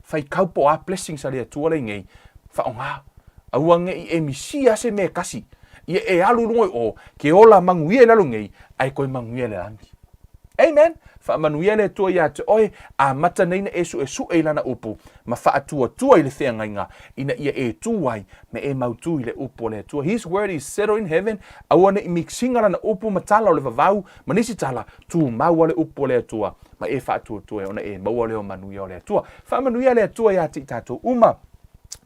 Faikau po o a blessings a le Atua lea i nei, faaaoga. Aua ne i e misia se mea e kasi, ia e alu i luga i o, ke ola manuia i lalo nei, ae toe manuia i le lagi. Amen! Faamanuia le Atua iā te oe, amata nei na e suesue i Lana upu, ma faatuatua i le feagaiga, ina ia e tū ai, me e mautū i le upu o le Atua. His word is settled in heaven, aua ne i mixinga Lana upu ma tala o le vavau, ma nisi tala, tumau a le upu o le Atua, ma e faatuatua e ona e maua leo manuia o le Atua. Faamanuia le Atua iā te i tatou uma.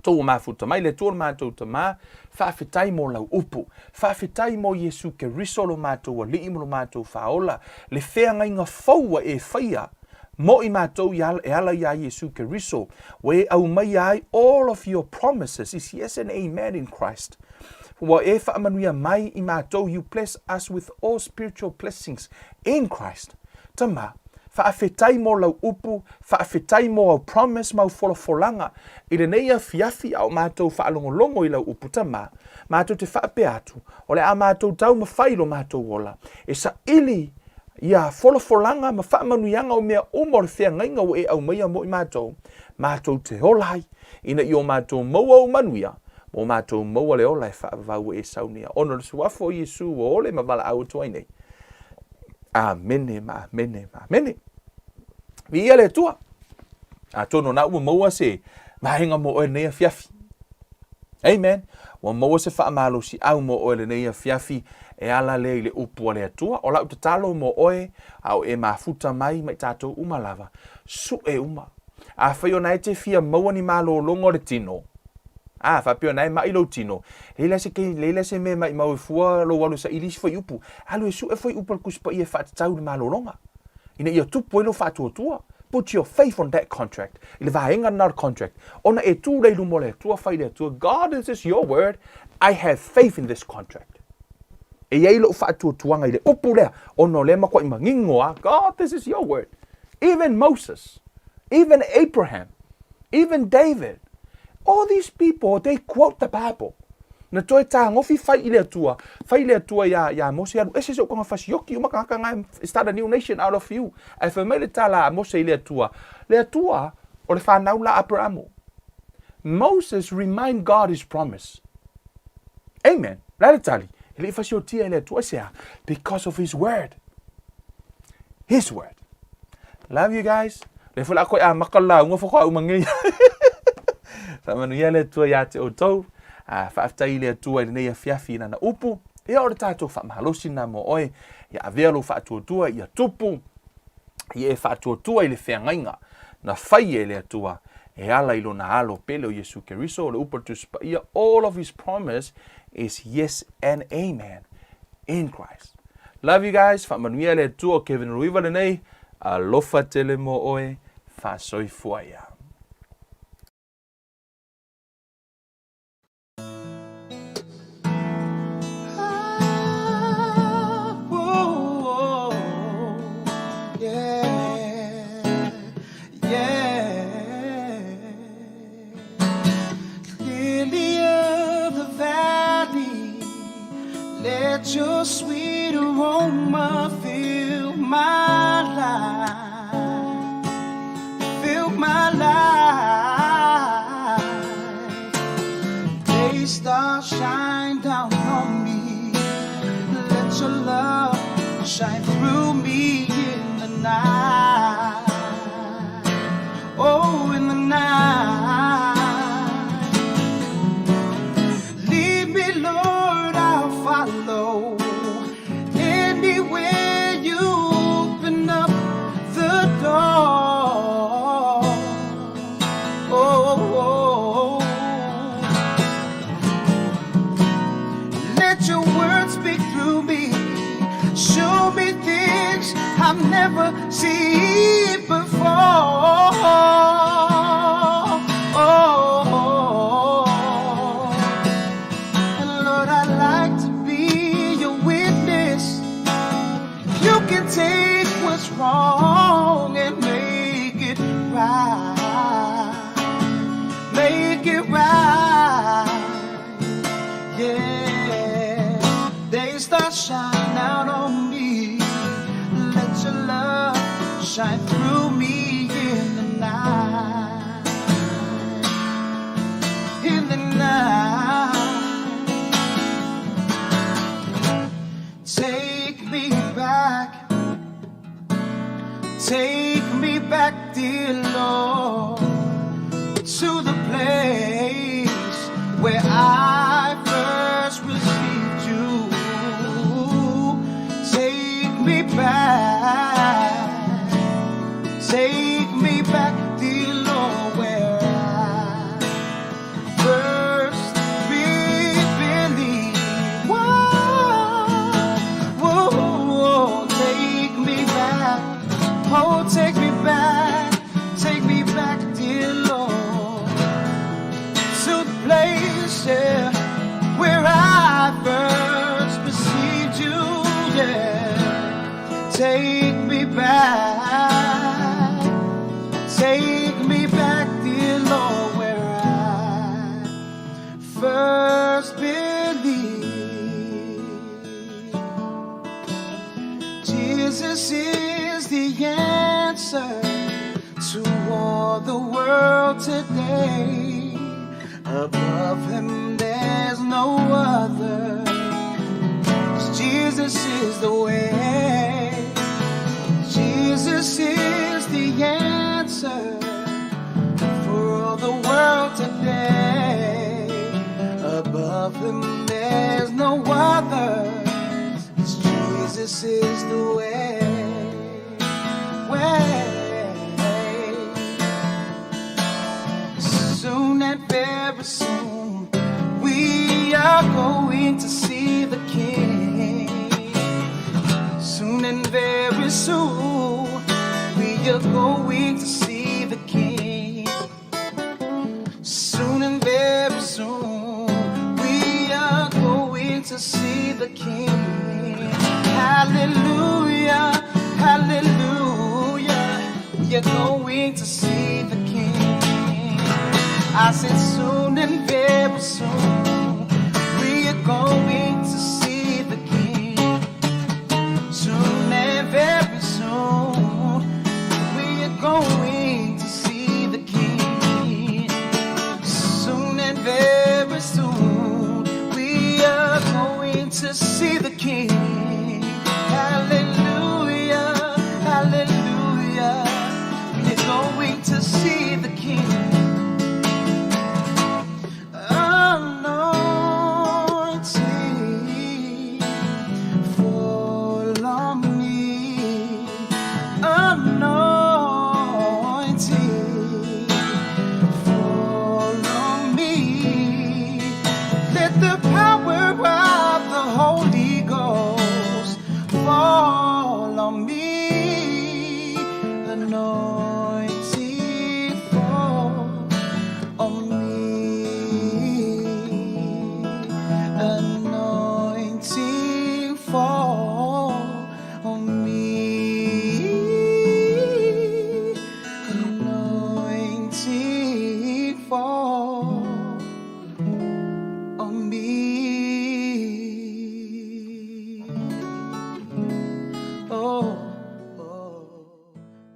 Tou mafuta mai le Atua lo matou Tama, faafetai mo lau upu. Faafetai mo Iesu Keriso lo matou Alii ma lo matou Faaola, le feagaiga fou ua e faia mo i matou e ala iā Iesu Keriso, ua e aumaia ai all of your promises is yes and amen in Christ. Ua e faamanuia mai i matou, you bless us with all spiritual blessings in Christ. Tama, faafetai mo lau upu, faafetai mo au promise ma au folafolaga i lenei afiafi a o matou faalogologo i lau upu. Tama, matou te faapea atu, o le a matou taumafai i lo matou ola e saili ia folafolaga ma faamanuiaga o mea uma o le feagaiga ua e aumaia mo i matou, matou te ola ai, ina ia o matou maua ou manuia, ma o matou maua le ola e faavavau ua e saunia, ona o le Suafa o Iesu ua ole ma valaau atu ai nei. Amene ma amene ma amene. Viia le Atua. Atonu o na ua maua se vaega mo oe lenei afiafi. Amen. Ua maua se faamalosiau mo oe lenei afiafi e ala lea i le upu a le Atua. O lau tatalo mo oe a o e mafuta mai ma i tatou uma lava, sue uma. Afai o na e te fia maua ni malologa o le tino, a faapea o na e maʻi lou tino, leai la se leai la se mea e maʻimau e fua lou alu e saili isi fuaiupu. Alu e sue fuaiupu a le Tusi Paia e faatatau i le malologa, ina ia tupu ai lou faatuatua. Put your faith on that contract, i le vaega lena o le contract, ona e tu lea i luma o le Atua, fai i le Atua, God, this is your word, I have faith in this contract. E i ai lou faatuatuaga i le upu lea, ona o lea e matuai manino lava, God, this is your word. Even Moses, even Abraham, even David, all these people, they quote the Bible. Na toe tagofi fai i le Atua, fai i le Atua iā, iā Mose, alu ese so'u taga fasioki uma tagata na e start a new nation out of you. Ae fai mai le tala a Mose i le Atua, le Atua, o le fanau la Aperamo. Moses remind God his promise. Amen. O le a le tali? E le i fasiotia e le Atua. Aisea? Because of his word. His word. Love you guys. Le foi la koe a maka la unga faatoa uma nei. Faamanuia le Atua iā te outou. A faafetai i le Atua i lenei afiafi i lana upu. Ia o le tatou faamalosi lena mo oe. Ia avea lou faatuatua ia tupu. Ia e faatuatua i le feagaiga na faia e le Atua e ala i lona Alo pele o Iesu Keriso. O le upu a le Tusi Paia, all of his promise is yes and amen in Christ. Love you guys, faamanuia le Atua o Kevin Ruiva lenei, alofa tele mo oe, faasoifua ia. Lily of the valley, let your sweet aroma fill my life, fill my life. Day star shine down on me, let your love shine through me in the night. Oh, in the night. Lead me, Lord, I'll follow. Anywhere you open up the door. Oh, oh, oh. Let your words speak through me. Show me things I've never seen before. Oh, and Lord, I'd like to be your witness. You can take what's wrong and make it right. Make it right. Yeah. Day stars shine out on me. Let your love shine through me in the night. In the night. Take me back. Take me back, dear Lord, to the place where I first received you. Take me back. Take me back, dear Lord, where I To all the world today. Above him there's no other. 'Cause Jesus is the way. Jesus is the answer for all the world today. Above him there's no other. 'Cause Jesus is the way. Way. Soon and very soon, we are going to see the King. Soon and very soon, we are going to see the King. Soon and very soon, we are going to see the King. Hallelujah, hallelujah. We are going to see the King. I said soon and very soon, we are going to see the King. Soon and very soon, we are going to see the King. Soon and very soon, we are going to see the King. Hallelujah, hallelujah. We are going to see the King. Anointing, fall on me. Anointing.